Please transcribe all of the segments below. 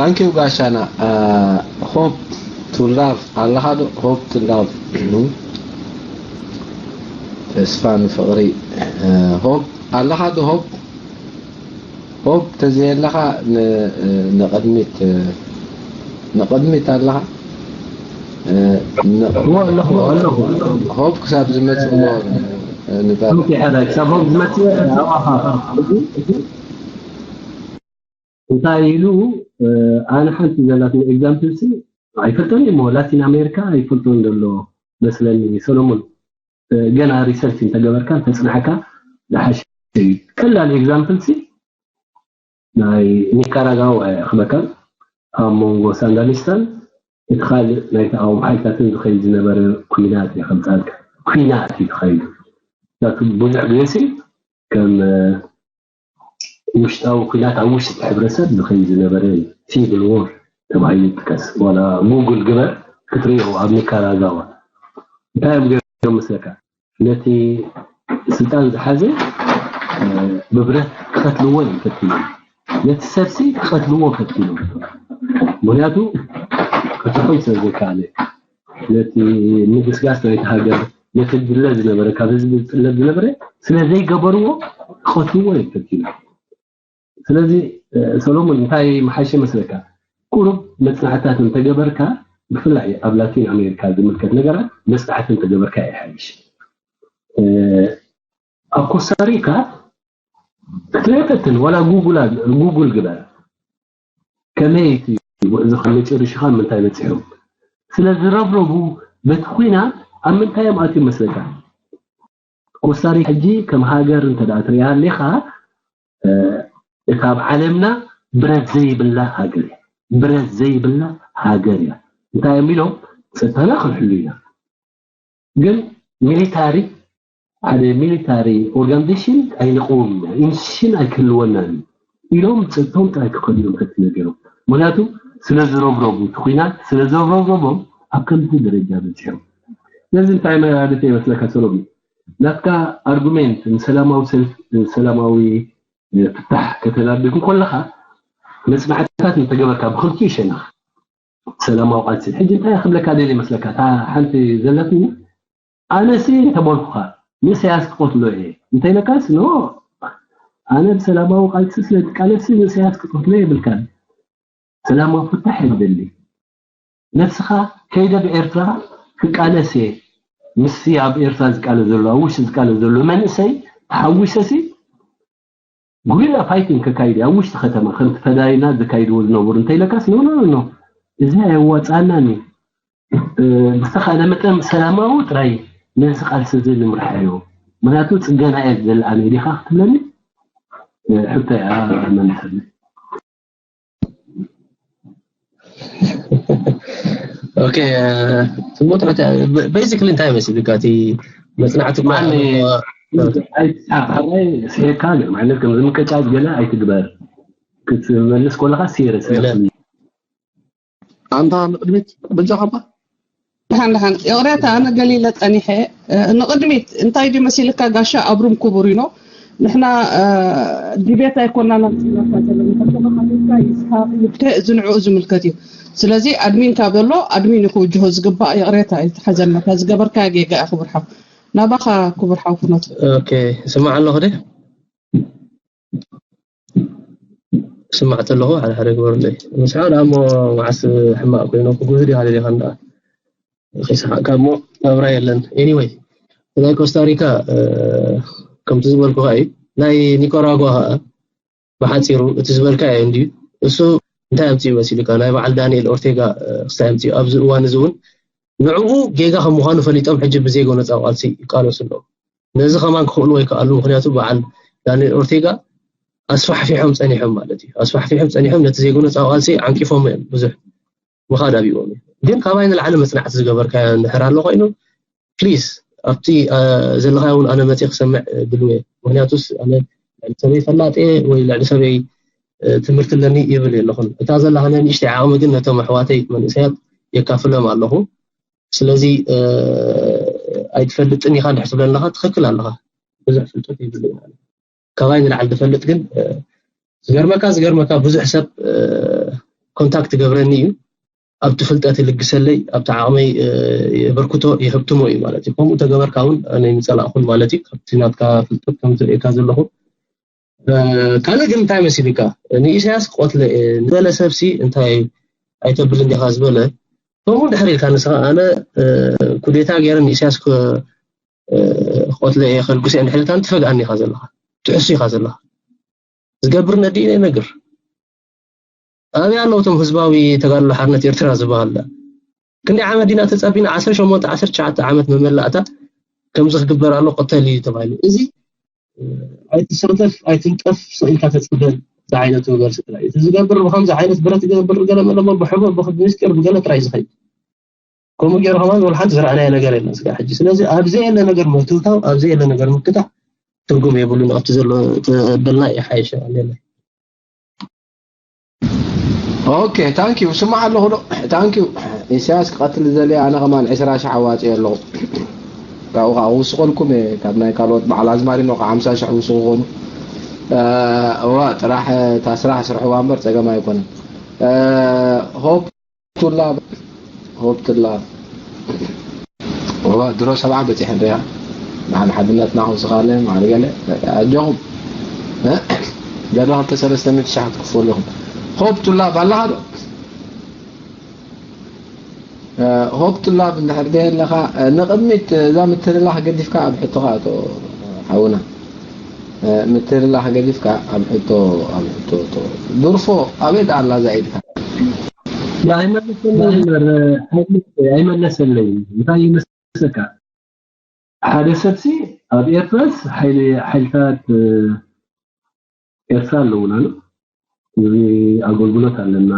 Thank you ጋሻና። Hope to love ኣለኻ ዶ? Hope to love ተስፋ ንፍቕሪ። Hope ኣለኻ ዶ? Hope Hope ተዘየለኻ ንቕድሚት ንቕድሚት ኣለኻ። ኣለኹ ኣለኹ Hope ክሳብ ዝመፅእ እሞ ንጠብቕ። ኦኬ፣ ሕራይ ክሳብ ሆፕ ዝመፅእ ኣዋኻ። እንታይ ኢሉ? ኣነ ሓንቲ ዘላትኒ ኤግዛምፕል ሲ ኣይፈልጦን እሞ ላቲን ኣሜሪካ ኣይፈልጦን ዘሎ መስለኒ። ሰሎሞን፣ ገና ሪሰርች እንተገበርካ እንተፅናዕካ ዝሓሸ እዩ። ቀላል ኤግዛምፕል ሲ ናይ ኒካራጋዋ እየ ክበካ። ኣብ መንጎ ሳንዳኒስታን እቲ ካልእ ናይ ተቃውሞ ሓይልታትን ዝኸይድ ዝነበረ ኩናት እየ ከምፃልካ። ኩናት እዩ ተኻይዱ። ናቱ ብዙሕ ግዜ ሲ ከም ውሽጣዊ ኩናት ኣብ ውሽጢ ሕብረተሰብ ዝኸይድ ዝነበረ ሲቪል ዎር ተባሂሉ ይጥቀስ። ዋላ ጉግል ግበር ክትሪኦ ኣብ ኒካራጋዋ እንታይ እዮም ገይሮም መስለካ? ነቲ ስልጣን ዝሓዘ ብብረት ክኸትልዎ እዮም ፈቲኖም። ነቲ ሰብሲ ክኸትልዎ ፈቲኖም። ምክንያቱ ክፍትሖም ስለ ዘይከኣለ ነቲ ምግስጋስ ናይቲ ሃገር ነቲ ዝድለ ዝነበረ ካብ ህዝቢ ዝጥለብ ዝነበረ ስለ ዘይገበርዎ ክኸትልዎ እዮም ፈቲኖም። ስለዚ ሰሎሞን እንታይ መሓሸ መስለካ? ቁሩብ መፅናዕታት እንተገበርካ ብፍላይ ኣብ ላቲን ኣሜሪካ ዝምልከት ነገራት መፅናዕቲ እንተገበርካ ይሓይሽ። ኣብ ኮስታሪካ ክትሪኦ ፈትን ዋላ ጉጉል ግበር ከመይ እቲ ጉዕዞ ካብ መጨረሽኻ ምንታይ በፂሖም ስለ ዝረብረቡ በቲ ኩናት ኣብ ምንታይ እዮም ኣትዮም መስለካ? ኮስታሪካ ሕጂ ከም ሃገር እንተ ደኣ ትሪኣ ኣለኻ እታ ኣብ ዓለምና ብረት ዘይብላ ሃገር እያ። ብረት ዘይብላ ሃገር እያ። እንታይ እዮም ኢሎም? ፀጥታና ክንሕሉ ኢና፣ ግን ሚሊታሪ ሓደ ሚሊታሪ ኦርጋኒዜሽን ኣይንቀውም ኢና፣ ኢንስቲቱሽን ኣይክህልወናን እዩ ኢሎም ፀጥቶም ጥራይ ክኸዱ እዮም ከቲ ነገሮም። ምክንያቱ ስለ ዝረብረቡ እቲ ኩናት ስለ ዘረብረቦም ኣብ ከምዚ ደረጃ በፂሖም። ስለዚ እንታይ ማለት ይመስለካ ሰሎሚ? ናትካ ኣርጉሜንት ንሰላማዊ ሰልፍ ሰላማዊ ፍታሕ ከተላብብ እንከለኻ መፅናዕትታት እንተገበርካ ብክልቲኡ ሸነኽ ሰላማዊ ቃልሲ ሕጂ እንታይ ክብለካ ደልየ መስለካ እታ ሓንቲ ዘለትኒ ኣነሲ እንተበልኩኻ ንእሰያስ ክቐትሎ እየ እንተኢለካስ ኖ ኣነ ብሰላማዊ ቃልሲ ስለ ዝቃለስሲ ንእሰያስ ክቐትሎ የብልካን ሰላማዊ ፍታሕ እየ ዝደሊ ነብስኻ ከይደ ብኤርትራ ክቃለስ እየ ምስቲ ኣብ ኤርትራ ዝቃለስ ዘሎ ኣብ ውሽጢ ዝቃለስ ዘሎ መንእሰይ ተሓዊሰሲ ጉሪላ ፋይቲንግ ከካይድ ኣብ ውሽጢ ከተማ ከምቲ ፈዳይና ዘካይድዎ ዝነበሩ እንተኢለካስ ኖ ኖ ኖ እዚ ኣየዋፃኣናን እዩ ብዝተኻእለ መጠን ብሰላማዊ ጥራይ ነዚ ቃልሲ እዚ ንምርሓዮ ምክንያቱ ፅገና እየ ዝደሊ ኣነ ዲኻ ክትብለኒ ሕቶ እያ መልሰኒ ኦኬ ጽቡቅ ትምህርቲ ቤዚክሊ እንታይ መሲሉካ እቲ መጽናዕቲ እኮ ማን ኣይትስሓቅ ሓራይ ስሒካ ማለት ከም ዝምቀጫ ገለ ኣይትግበር ክትመልስ ከለካ ሲሪየስ ኣንታ ንቅድሚት በጃኻ እባ ደሓን ደሓን ይቕሬታ ኣነ ገሊለ ጸኒሐ ንቕድሚት እንታይ ድዩ መሲልካ ጋሻ ኣብሩም ክቡር ኢኖ ንሕና ዲቤት ኣይኮና ናምፅናካ ዘለና ሕቶኻ ሓቲትካ ይስሓቅ ይብተ እዚ ንዕኡ ዝምልከት እዩ ስለዚ ኣድሚን ካብ ዘሎ ኣድሚን እዩ ክውጅሆ ዝግባእ ይቕሬታ እዩ ዝሓዘና እታ ዝገበርካዮ ጌጋ እያ ክቡር ሓው ናባኻ ክቡር ሓው ፍኖት ኦኬ ስማዕ ኣለኹ ድየ ስማዕ ተለኹ ሓደ ሓደ ግበሩለይ ምስሓ ደኣ እሞ መዓስ ሕማቕ ኮይኑ ክጉህድ ኢኻ ደሊኻ እንዳ ከይሰሓቕካ እሞ ናብራ የለን anyway ናይ ኮስታሪካ ከምቲ ዝበልኩኻ እዩ ናይ ኒካራጓ ከዓ ብሓፂሩ እቲ ዝበልካ እዩ እንድዩ እሱ እንታይ ኣምፅኡ መሲሉካ ናይ በዓል ዳንኤል ኦርቴጋ ክስታይ ኣምፅኡ ኣብዚ እዋን እዚ እውን ንዕኡ ጌጋ ከም ምዃኑ ፈሊጦም ሕጂ ብዘይጎ ነፃ ቃልሲ ይቃለሱ ኣለዉ ነዚ ከማን ክኽእሉ ወይ ከኣሉ ምክንያቱ በዓል ዳንኤል ኦርቴጋ ኣስፋሕፊሖም ፀኒሖም ማለት እዩ ኣስፋሕፊሖም ፀኒሖም ነቲ ዘይጎነፃዊ ቃልሲ ዓንቂፎም እዮም ብዙሕ ምኻድ ኣብዎም እዩ ግን ካባይ ንላዕሊ መፅናዕቲ ዝገበርካዮ እንድሕር ኣሎ ኮይኑ ፕሊዝ ኣብቲ ዘለኻዮ እውን ኣነ መፅእ ክሰምዕ ድልው እየ ምክንያቱስ ኣነ ልዕሊ ሰበይ ፈላጥ እየ ወይ ልዕሊ ሰበይ ትምህርቲ ኣለኒ ይብል የለኹን እታ ዘላ ከነ ንእሽተይ ዓቕሚ ግን ነቶም ኣሕዋተይ መንእሰያት የካፍሎም ኣለኹ ስለዚ ኣይትፈልጥን ኢኻ እንድሕር ትብለኒ ኣለኻ ትኽክል ኣለኻ ብዙሕ ፍልጠት የብለይ ማለት ካባይ ንላዕሊ ዝፈልጥ ግን ዝገርመካ ዝገርመካ ብዙሕ ሰብ ኮንታክት ገብረኒ እዩ። ኣብቲ ፍልጠት ይልግሰለይ፣ ኣብቲ ዓቕመይ የበርክቶ፣ የህብትሞ እዩ ማለት እዩ። ከምኡ ተገበርካ እውን ኣነ ይምፀላእኹን ማለት እዩ። ካብቲ ናትካ ፍልጠት ከም ዝርእየካ ዘለኹ። ካልእ ግን እንታይ መሲልካ? ንኢሳያስ ክቐትሎ እየ ዝበለ ሰብሲ እንታይ ኣይተብልን ዲኻ ዝበለ፣ ከምኡ ድሕር ኢልካ ንስኻ ኣነ ኩዴታ ገይረ ንኢሳያስ ክቐትሎ እየ ከልግሶ እየ እንድሕር ኢልካ ትፈግኣኒ ኢኻ ዘለኻ፣ ትሕሱ ኢኻ ዘለኻ። ዝገብር ነዲኡ ነግር ኣበይ ኣለዉ እቶም ህዝባዊ ተጋድሎ ሓርነት ኤርትራ ዝበሃል? ክንደይ ዓመት ዲና ተጸቢና? ዓሰርተ ሸሞንተ ዓሰርተ ትሽዓተ ዓመት መመላእታ ከምዚ ክግበር ኣሎ ቅተል እዩ ተባሂሉ። እዚ ኣይትሳተፍ ኣይትንጠፍ ስቕ ኢልካ ተጽበ ዝዓይነቱ ነገር ስጥራይ እቲ ዝገብር ብከምዚ ዓይነት ብረት ዝገብር ገለ መለሞ ብሕቡር ብክድ ምስጢር ብገለ ጥራይ ዝኸይድ ከምኡ ገይሩ ከማን ወላ ሓንቲ ዝረኣናዮ ነገር የለን ስጋ ሕጂ። ስለዚ ኣብዚ የለ ነገር ምህትውታው ኣብዚ የለ ነገር ምክታዕ ትርጉም የብሉን። ኣብቲ ዘሎ ተበልና ይሓይሽ ኣለና። ኦኬ ታንኪዩ ስማዕ ኣለኹ ዶ ታንኪዩ። ኢሳያስ ክቐትል ዝደለየ ኣነ ከማን ዕስራ ሻሕ ኣዋፅኦ ኣለኹ። ካብኡ ከዓ ክውስኸልኩም እየ ካብ ናይ ካልኦት በዓል ኣዝማሪኖ ከዓ ሓምሳ ሻሕ ክውስኹ ይኾኑ። እዋ ጥራሕ እታ ስራሕ ስርሕዋ እምበር ፀገም ኣይኮነን። ሆፕ ቱላ ሆፕ ቱላ እዋ ድሮ ሰብዓ በፂሐ እንድያ። ንዓን ሓድነትና ክውስኻለ ማዕረ ገለ ኣጆኹም። ገለ ክልተ ሰለስተ ሚእቲ ሻሕ ክትክፈሉ ኢኹም። ሆፕ ቱላ ባላኻ ዶ? ሆፕ ቱላ እንድሕር ደየለኻ ንቕድሚት እዛ ምትልላኽ ገዲፍካ ኣብ ሕቶኻ ኣቶ ሓውና። ምትልላኽ ገዲፍካ ኣብ ሕቶ ኣብ ሕቶ ዱርፎ ኣበይ ደኣ ኣላ እዛ ኢድካ? ኣይመለሰለይን እምበር ኣይመለሰለይን እንታይ ይመስለካ ሓደ ሰብሲ ኣብ ኤርትራስ ሓይልታት ኤርትራ ኣለውና እዚ ኣገልግሎት ኣለና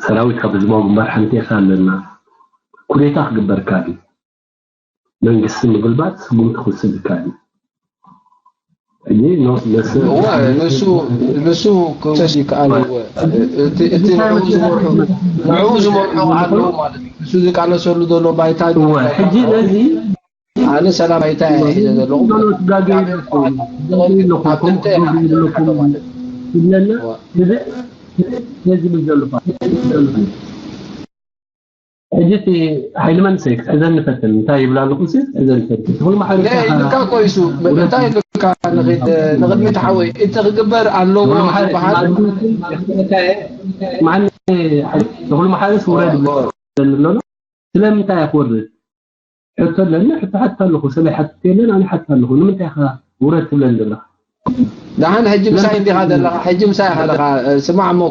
ሰራዊት ካብ ህዝባዊ ግንባር ሓንቲ ኤርትራ ኣለና ኩዴታ ክግበርካ ድዩ መንግስቲ ምግልባጥ ስጉምቲ ክወስድ ይከኣል እዩ። ሕጂ ኖ- ነስ- እወ ንሱ ንሱ ክውሰድ ይከኣል እወ እቲ እቲ ንዕኡ ዝመርሑ ንዕኡ ዝመርሑ ኣለዉ ማለት እዩ ንሱ ዝቃለሰሉ ዘሎ ባይታ እወ ሕጂ ነዚ ኣነ ሰላም ባይታ እየ ሒዘ ዘለኹ ኖ- ኖ- ስጋገ ይብለኩም። ስጋገ ይብለኩም። ከምኡ ከምኡ ይብለኩም። ይብለና። እዚ ነዚ ዝብል ዘሎ ፓርቲ ሕጂ እቲ ሓይሊ መንሰይ ክትሕዘኒ ፈትን እንታይ ይብል ኣለኹ ሲ ክትሕዘኒ ፈትን እቲ ኩሉ ማሕበረሰብ ኢልካ ቆይሱ እንታይ ኢልካ ንኺድ ንቕድሚት ሓወይ እቲ ክግበር ኣለዎ ዝበሃል ማን እቲ ኩሉ ማሕበረሰብ ውረድ ይብል ዘሎ ስለምንታይ ኣክወርድ ሕቶ ኣለኒ ሕቶ ሓትት ኣለኹ ሰለ ሓትት የለን ኣነ ሓትት ኣለኹ ንምንታይ ኢኻ ውረድ ትብለኒ ዘለኻ ደሓን ሕጂ ምሳይ እንዲኻ ዘለኻ ሕጂ ምሳይ ኢኻ ዘለኻ ስማዕ እሞ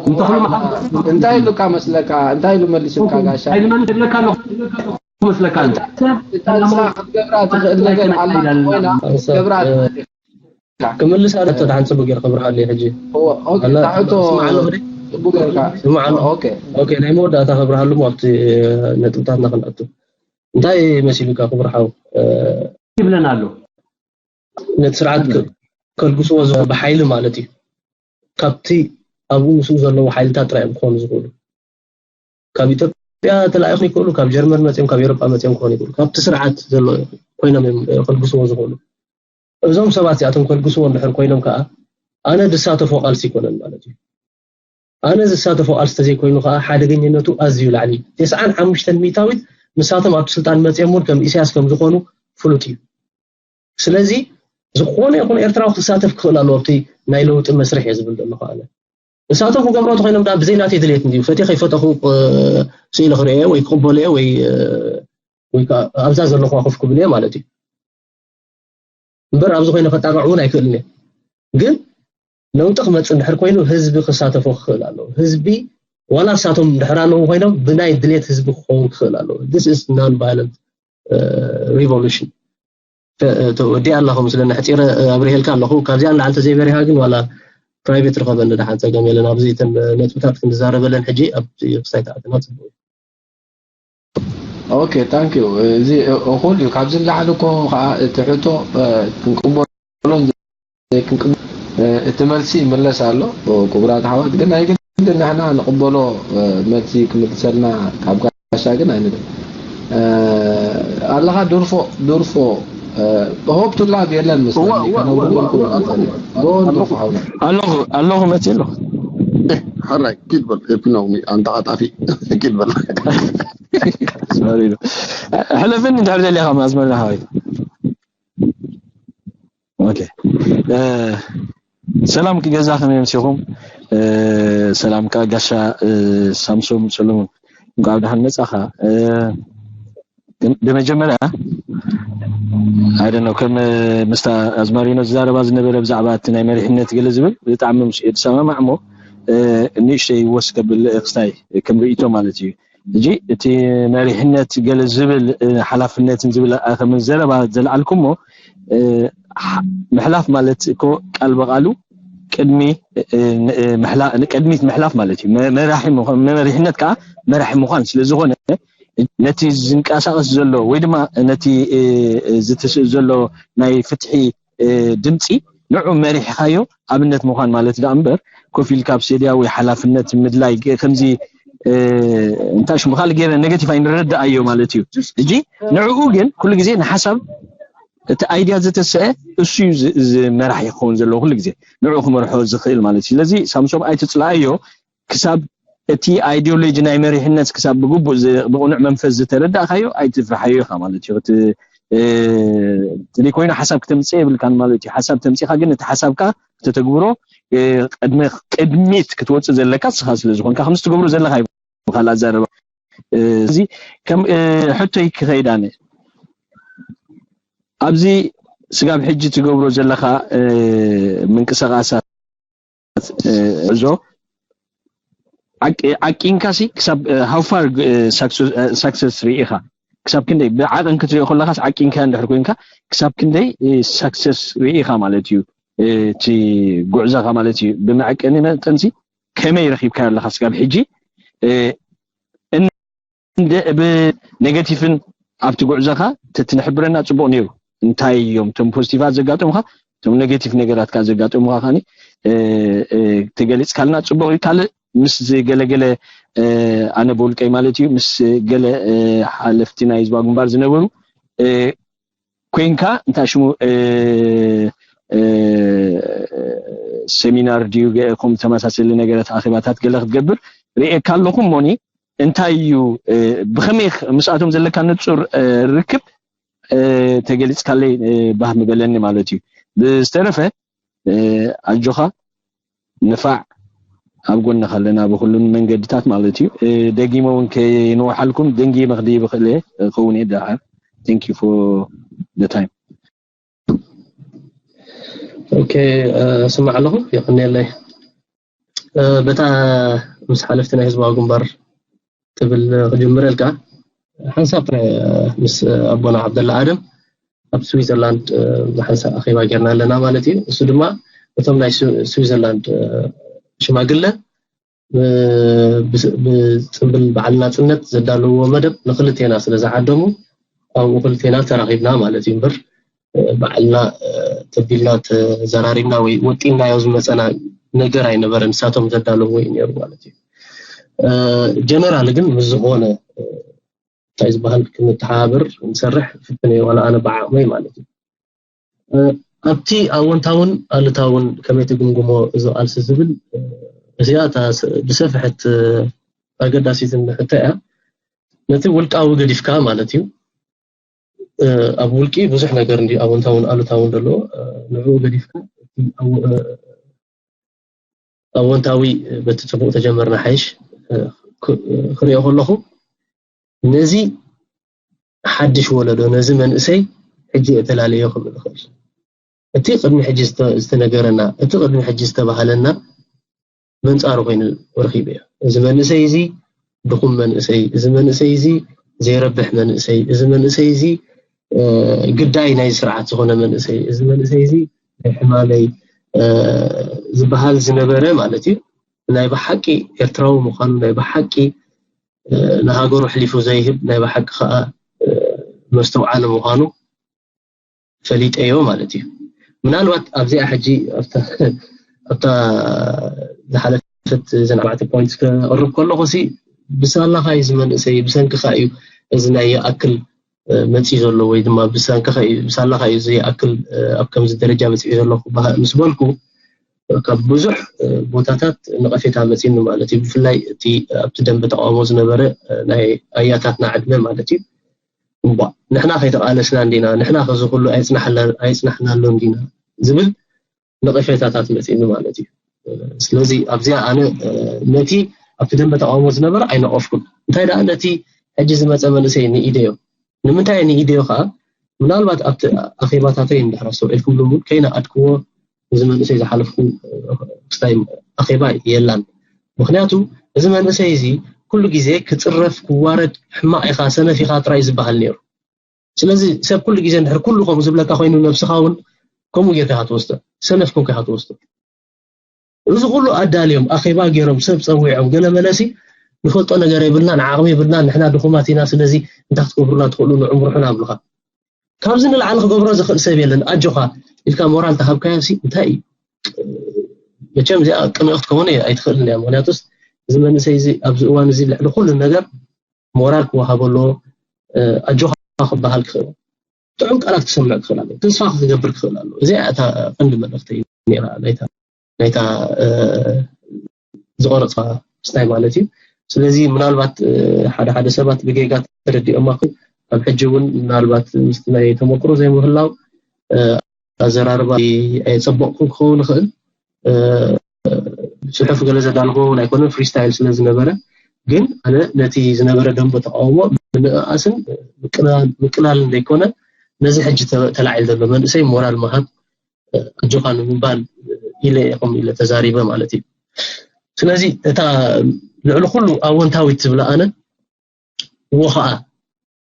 እንታይ ኢሉካ መስለካ እንታይ ኢሉ መሊሱልካ ጋሻ ኣይልመን ትብለካ ኣለኹ መስለካ ንስኻ ክትገብራ ትኽእል ነገር ኣላ ኮይና ክትገብራ ትኽእል ክምልስ ኣለ ተዳሓን ፅቡቅ ገይር ክብርሃሉ እዩ ሕጂ እወ ኦኬ እታ ሕቶ ስማዕ ኣለኹ ድዩ? ፅቡቅ ጌርካ ስማዕ ኣለኹ ኦኬ ኦኬ ናይ መወዳእታ ክብርሃሉ ኣብቲ ነጥብታትና ክንኣቱ እንታይ መሲሉካ ክብርሃው ይብለና ኣሎ ነቲ ስርዓት ከልግስዎ ብሓይሊ ማለት እዩ ካብቲ ኣብኡ ምስኡ ዘለዉ ሓይልታት ጥራይ እዮም ክኾኑ ዝኽእሉ ካብ ኢትዮጵያ ተላኢኹም ይኽእሉ ካብ ጀርመን መፅኦም ካብ ኤሮጳ መፅኦም ክኾኑ ይኽእሉ ካብቲ ስርዓት ዘሎ ኮይኖም እዮም ከልግስዎ ዝኽእሉ እዞም ሰባት እዚኣቶም ከልግስዎ እንድሕር ኮይኖም ከዓ ኣነ ዝሳተፎ ቃልሲ ኣይኮነን ማለት እዩ ኣነ ዝሳተፎ ቃልሲ ተዘይኮይኑ ከዓ ሓደገኝነቱ ኣዝዩ ላዕሊ እዩ። ተስዓን ሓሙሽተን ሚእታዊት ንሳቶም ኣብቲ ስልጣን መፅኦም እውን ከም ኢሳያስ ከም ዝኾኑ ፍሉጥ እዩ። ስለዚ ዝኾነ ይኹን ኤርትራዊ ክሳተፍ ክኽእል ኣለዎ ኣብቲ ናይ ለውጢ መስርሕ እየ ዝብል ዘለኹ ኣነ። ንሳቶም ክገብሮ ተኾይኖም ደኣ ብዘይ ናተይ ድሌት እንድዩ ፈትየ ከይፈተኹ ስኢለ ክርእየ ወይ ክቕበሎ እየ ወይ ወይ ከዓ ኣብዛ ዘለኹዋ ኮፍ ክብል እየ ማለት እዩ። እምበር ኣብዚ ኮይነ ከጣቕዕ እውን ኣይክእልን እየ። ግን ለውጢ ክመፅእ እንድሕር ኮይኑ ህዝቢ ክሳተፎ ክኽእል ኣለዎ። ህዝቢ ዋላ ንሳቶም እንድሕር ኣለዉ ኮይኖም ብናይ ድሌት ህዝቢ ክኸውን ክኽእል ኣለዎ። This is non violent revolution። ተወዲኣ ኣላ ከምስለኒ ሕፂረ ኣብሪሀልካ ኣለኹ። ካብዚኣ ንላዕሊ ተዘይበሪሃ ግን ዋላ ፕራይቬት ርኸበኒ ደሓን ፀገም የለን። ኣብዚ እተን ነጥብታት ክንዛረበለን ሕጂ ኣብ ክሳይ ተኣትና ፅቡቅ እዩ። ኦኬ ታንክ ዩ እዚ እኹል እዩ ካብዚ ንላዕሊ እኮ ከዓ እቲ ሕቶ ክንቅበሎን ዘይክንቅበሎ እቲ መልሲ ይምለስ ኣሎ ክቡራት ኣሕዋት ግን ናይ ግድን ንሕና ንቅበሎ መልሲ ክምልሰልና ካብ ጋሻ ግን ኣይንብል ኣለኻ ድርፎ ድርፎ ሆፕ ቱላብ የለን መስለኒ ከነውርደልኩም ንኽእል ኢና ጎን ድርፎ ሓውና ኣለኹ ኣለኹ መፅእ ኣለኹ ሕራይ ኪድ በል ኤፒኖሚ ኣንጣጣፊ ኪድ በል። ሕለፍን እንድሕር ደሊኻ ኣዝመርና ሓወይ። ኦኬ። ሰላም ክገዛ ከመይ መሲኹም? ሰላም ከኣ ጋሻ ሳምሶም ሰለሙን፣ እንኳዕ ብደሓን መጻኻ። ብመጀመርያ ኣይ ዶንት ኖ፣ ከም ምስታ ኣዝማሪኖ ዝዛረባ ዝነበረ ብዛዕባ እቲ ናይ መሪሕነት ገለ ዝብል ብጣዕሚ ምስ እየ ዝሰማማዕ እሞ፣ ንእሽተይ ወስ ከብል ክስታይ ከም ርእይቶ ማለት እዩ። ሕጂ እቲ መሪሕነት ገለ ዝብል ሓላፍነትን ዝብል ከም ዘረባ ዘልዓልኩሞ፣ ምሕላፍ ማለት እኮ ቃል ብቓሉ ቅድሚ ቅድሚት ምሕላፍ ማለት እዩ። መራሒ መሪሕነት ከዓ መራሒ ምዃን ስለዝኾነ፣ ነቲ ዝንቀሳቐስ ዘሎ ወይ ድማ ነቲ ዝትስእ ዘሎ ናይ ፍትሒ ድምፂ ንዑ መሪሕኻዮ ኣብነት ምዃን ማለት ደኣ እምበር፣ ኮፍ ኢልካ ኣብ ሴድያ ወይ ሓላፍነት ምድላይ ከምዚ እንታይ ሽሙ ካልእ ገይረ ኔጌቲቭ ኣይንረዳኣዮ ማለት እዩ። ሕጂ ንዕኡ ግን ኩሉ ግዜ ንሓሳብ እቲ ኣይድያ ዝተስአ እሱ እዩ መራሒ ክኸውን ዘለዎ ኩሉ ግዜ ንዕኡ ክመርሖ ዝኽእል ማለት እዩ። ስለዚ ሳምሶም ኣይትፅላኣዮ፣ ክሳብ እቲ ኣይዲዮሎጂ ናይ መሪሕነት ክሳብ ብግቡእ ብቕኑዕ መንፈስ ዝተረዳእካዮ ኣይትፍርሓዮ ኢኻ ማለት እዩ። እቲ ዘይኮይኑ ሓሳብ ክተምፅእ የብልካን ማለት እዩ። ሓሳብ ተምፂኻ ግን እቲ ሓሳብካ ክተተግብሮ ቅድሚት ክትወፅእ ዘለካ ንስኻ ስለዝኾንካ ከምዚ ትገብሮ ዘለኻ እዩ ብካልእ ኣዛረባ። እዚ ከም ሕቶይ ክኸይድ ኣነ ኣብዚ ስጋብ ሕጂ ትገብሮ ዘለኻ ምንቅስቃሳት እዞ ዓቂንካሲ ክሳብ how far success ርኢኻ ክሳብ ክንደይ ብዓቕን ክትሪኦ ከለካስ ዓቂንካ እንድሕር ኮይንካ ክሳብ ክንደይ success ርኢኻ ማለት እዩ። እቲ ጉዕዞኻ ማለት እዩ። ብመዐቀኒ መጠንሲ ከመይ ረኺብካዮ ኣለካ ስጋብ ሕጂ? እንደ ብኔጋቲቭን ኣብቲ ጉዕዞኻ ተትንሕብረና ጽቡቕ ነይሩ። እንታይ እዮም እቶም ፖዚቲቫት ዘጋጠሙኻ፣ እቶም ኔጋቲቭ ነገራት ከኣ ዘጋጠሙኻ ከኣ ተገሊጽካልና ጽቡቕ እዩ። ካልእ ምስ ገለገለ ኣነ ብውልቀይ ማለት እዩ ምስ ገለ ሓለፍቲ ናይ ህዝባዊ ግንባር ዝነበሩ ኮይንካ እንታይ ሽሙ ሰሚናር ድዩ ከም ተመሳሰሊ ነገራት ኣኼባታት ገለ ክትገብር ርእየካ ኣለኹ እሞኒ እንታይ እዩ ብኸመይ ምስኣቶም ዘለካ ንጹር ርክብ ተገሊጽካለይ ባህ ምበለኒ ማለት እዩ። ብዝተረፈ ኣጆኻ ንፋዕ ኣብ ጎንኻ ኣለና ብኩሉን መንገድታት ማለት እዩ። ደጊመ እውን ከይንውሓልኩም ደንጊ መኽዲ ብኽእል እየ ክኸውን እየ ደሓር። Thank you for the time። ኦኬ ስማዕ ኣለኹ የቐንየለይ። በታ ምስ ሓለፍቲ ናይ ህዝባዊ ግንባር ትብል ክጅምረልካ ሓንሳብ ምስ ኣቦና ዓብደላ ኣደም ኣብ ስዊዘርላንድ ሓንሳብ ኣኼባ ጌርና ኣለና ማለት እዩ። እሱ ድማ እቶም ናይ ስዊዘርላንድ ሽማግለ ብፅምብል በዓል ናፅነት ዘዳለውዎ መደብ ንክልቴና ስለ ዝዓደሙ ኣብኡ ክልቴና ተራኺብና ማለት እዩ እምበር ባዕልና ተቢልና ተዘራሪብና ወይ ወጢናዮ ዝመፀና ነገር ኣይነበረን። ንሳቶም ዘዳለውዎ እዩ ነይሩ ማለት እዩ። ጀነራል ግን ምስ ዝኾነ እንታይ ዝበሃል ክንተሓባበር ንሰርሕ ፍትን እየ ዋላ ኣነ ብዓቕመይ ማለት እዩ። ኣብቲ ኣወንታውን ኣሉታውን ከመይ ትግምግሞ እዚ ቃልሲ ዝብል እዚኣ ብሰፍሐት ኣገዳሲትን ሕቶ እያ። ነቲ ውልቃዊ ገዲፍካ ማለት እዩ። ኣብ ውልቂ ብዙሕ ነገር እንዲ ኣወንታውን ኣሉታውን ዘለዎ ንዕኡ ገዲፍካ ኣወንታዊ በቲ ፅቡቅ ተጀመርና ሓይሽ ክሪኦ ከለኹ ነዚ ሓድሽ ወለዶ ነዚ መንእሰይ ሕጂ እተላለዮ ክብል ይኽእል እቲ ቅድሚ ሕጂ ዝተነገረና እቲ ቅድሚ ሕጂ ዝተባሃለና መንፃሩ ኮይኑ ረኺበዮ እዚ መንእሰይ እዚ ድኹም መንእሰይ እዚ መንእሰይ እዚ ዘይረብሕ መንእሰይ እዚ መንእሰይ እዚ ግዳይ ናይ ስርዓት ዝኾነ መንእሰይ እዚ መንእሰይ እዚ ናይ ሕማመይ ዝበሃል ዝነበረ ማለት እዩ ናይ ብሓቂ ኤርትራዊ ምዃኑ ናይ ብሓቂ ንሃገሩ ኣሕሊፉ ዘይህብ ናይ ብሓቂ ከዓ መስተውዓሊ ምዃኑ ፈሊጠዮ ማለት እዩ። ምናልባት ኣብዚኣ ሕጂ ኣብታ ዝሓለፈት እዘን ኣርባዕተ ፖይንት ከቕርብ ከለኹ ሲ ብሳላኻ እዩ ዝመንእሰይ ብሰንክኻ እዩ እዚ ናይ ይኣክል መፂኡ ዘሎ ወይ ድማ ብሳንክኻ እዩ ብሳላኻ እዩ እዚ ይኣክል ኣብ ከምዚ ደረጃ በፂሑ ዘለኹ ምስ በልኩ ካብ ብዙሕ ቦታታት ነቐፌታ መፂኒ ማለት እዩ። ብፍላይ እቲ ኣብቲ ደንበ ተቃውሞ ዝነበረ ናይ ኣያታትና ዕድመ ማለት እዩ። እባ ንሕና ከይተቃለስና እንዲና፣ ንሕና ከዚ ኩሉ ኣይፅናሕናሎን ዲና ዝብል ነቐፌታታት መፂኒ ማለት እዩ። ስለዚ ኣብዚኣ ኣነ ነቲ ኣብቲ ደንበ ተቃውሞ ዝነበረ ኣይነቐፍኩን። እንታይ ደኣ ነቲ ሕጂ ዝመፀ መንእሰይ ንኢደዮ። ንምንታይ ንኢደዮ ከዓ ምናልባት ኣብቲ ኣኼባታተይ እንድሕር ኣስተውዒልኩም እውን ከይነኣድክዎ እዚ መንእሰይ ዝሓለፍኩ ክስታይ ኣኼባ የላን። ምክንያቱ እዚ መንእሰይ እዚ ኩሉ ግዜ ክፅረፍ ክዋረድ ሕማቕ ኢኻ ሰነፍ ኢኻ ጥራይ ዝበሃል ነይሩ። ስለዚ ሰብ ኩሉ ግዜ እንድሕር ኩሉ ከምኡ ዝብለካ ኮይኑ ነብስኻ እውን ከምኡ ጌርካ ኢኻ ትወስዶ፣ ሰነፍ ኮንካ ኢኻ ትወስዶ። እዚ ኩሉ ኣዳልዮም ኣኼባ ገይሮም ሰብ ፀዊዖም ገለ መለሲ ንፈልጦ ነገር የብልናን ዓቕሚ የብልናን ንሕና ድኹማት ኢና ስለዚ እንታይ ክትገብሩና ትኽእሉ ንዕምርሑና ኣብሉኻ። ካብዚ ንላዕሊ ክገብሮ ዝኽእል ሰብ የለን ኣጆኻ ኢልካ ሞራል ተሃብካዮ ሲ እንታይ እዩ? መቸም እዚኣ ቅንኢ ክትከውን ኣይትኽእልን እያ። ምክንያቱስ እዚ መንእሰይ እዚ ኣብዚ እዋን እዚ ልዕሊ ኩሉ ነገር ሞራል ክወሃቦ ኣለዎ። ኣጆኻ ክበሃል ክኽእል ጥዑም ቃላት ክሰምዕ ክኽእል ኣሎ። ተስፋ ክገብር ክኽእል ኣሎ። እዚኣ እታ ቀንዲ መልእኽተይ ነራ ናይታ ናይታ ዝቆረፅካ ስታይ ማለት እዩ። ስለዚ ምናልባት ሓደ ሓደ ሰባት ብጌጋ ተረዲኦማ ኣብ ሕጂ እውን ምናልባት ምስቲ ናይ ተመክሮ ዘይምህላው ኣዘራርባ ኣይፀበቕኩን ክኸውን ይኽእል። ፅሑፍ ገለ ዘዳልኮ ኣይኮነን ፍሪስታይል ስለ ዝነበረ ግን ኣነ ነቲ ዝነበረ ደንቦ ተቃውሞ ምንእኣስን ምቅላልን ዘይኮነ ነዚ ሕጂ ተላዒል ዘሎ መንእሰይ ሞራል ምሃብ ኣጆኻ ንምባል ኢለ ኢኹም ኢለ ተዛሪበ ማለት እዩ። ስለዚ እታ ልዕሊ ኩሉ ኣወንታዊት ዝብላ ኣነ እዎ ከዓ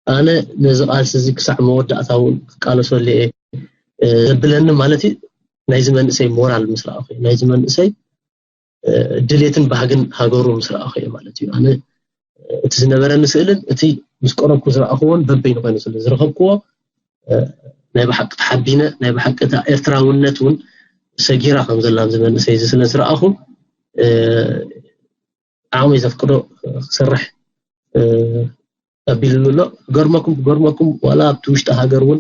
ኣነ ነዚ ቃልሲ እዚ ክሳዕ መወዳእታ እውን ክቃለሰሉ እየ ዘብለኒ ማለት እዩ። ናይዚ መንእሰይ ሞራል ምስ ረኣኹ ናይዚ መንእሰይ ድሌትን ባህግን ሃገሩ ምስ ረኣኹ እየ ማለት እዩ። ኣነ እቲ ዝነበረኒ ስእልን እቲ ምስ ቀረብኩ ዝረኣኽዎን በበይኑ ኮይኑ ስለ ዝረኸብክዎ ናይ ብሓቂ ተሓቢነ ናይ ብሓቂ እታ ኤርትራውነት እውን ሰጊራ ከም ዘላ ኣብዚ መንእሰይ እዚ ስለ ዝረኣኹ ዓቕሚ ዘፍቅዶ ክሰርሕ ኣቢልሉ ኣሎ። ገርመኩም ገርመኩም ዋላ ኣብቲ ውሽጢ ሃገር እውን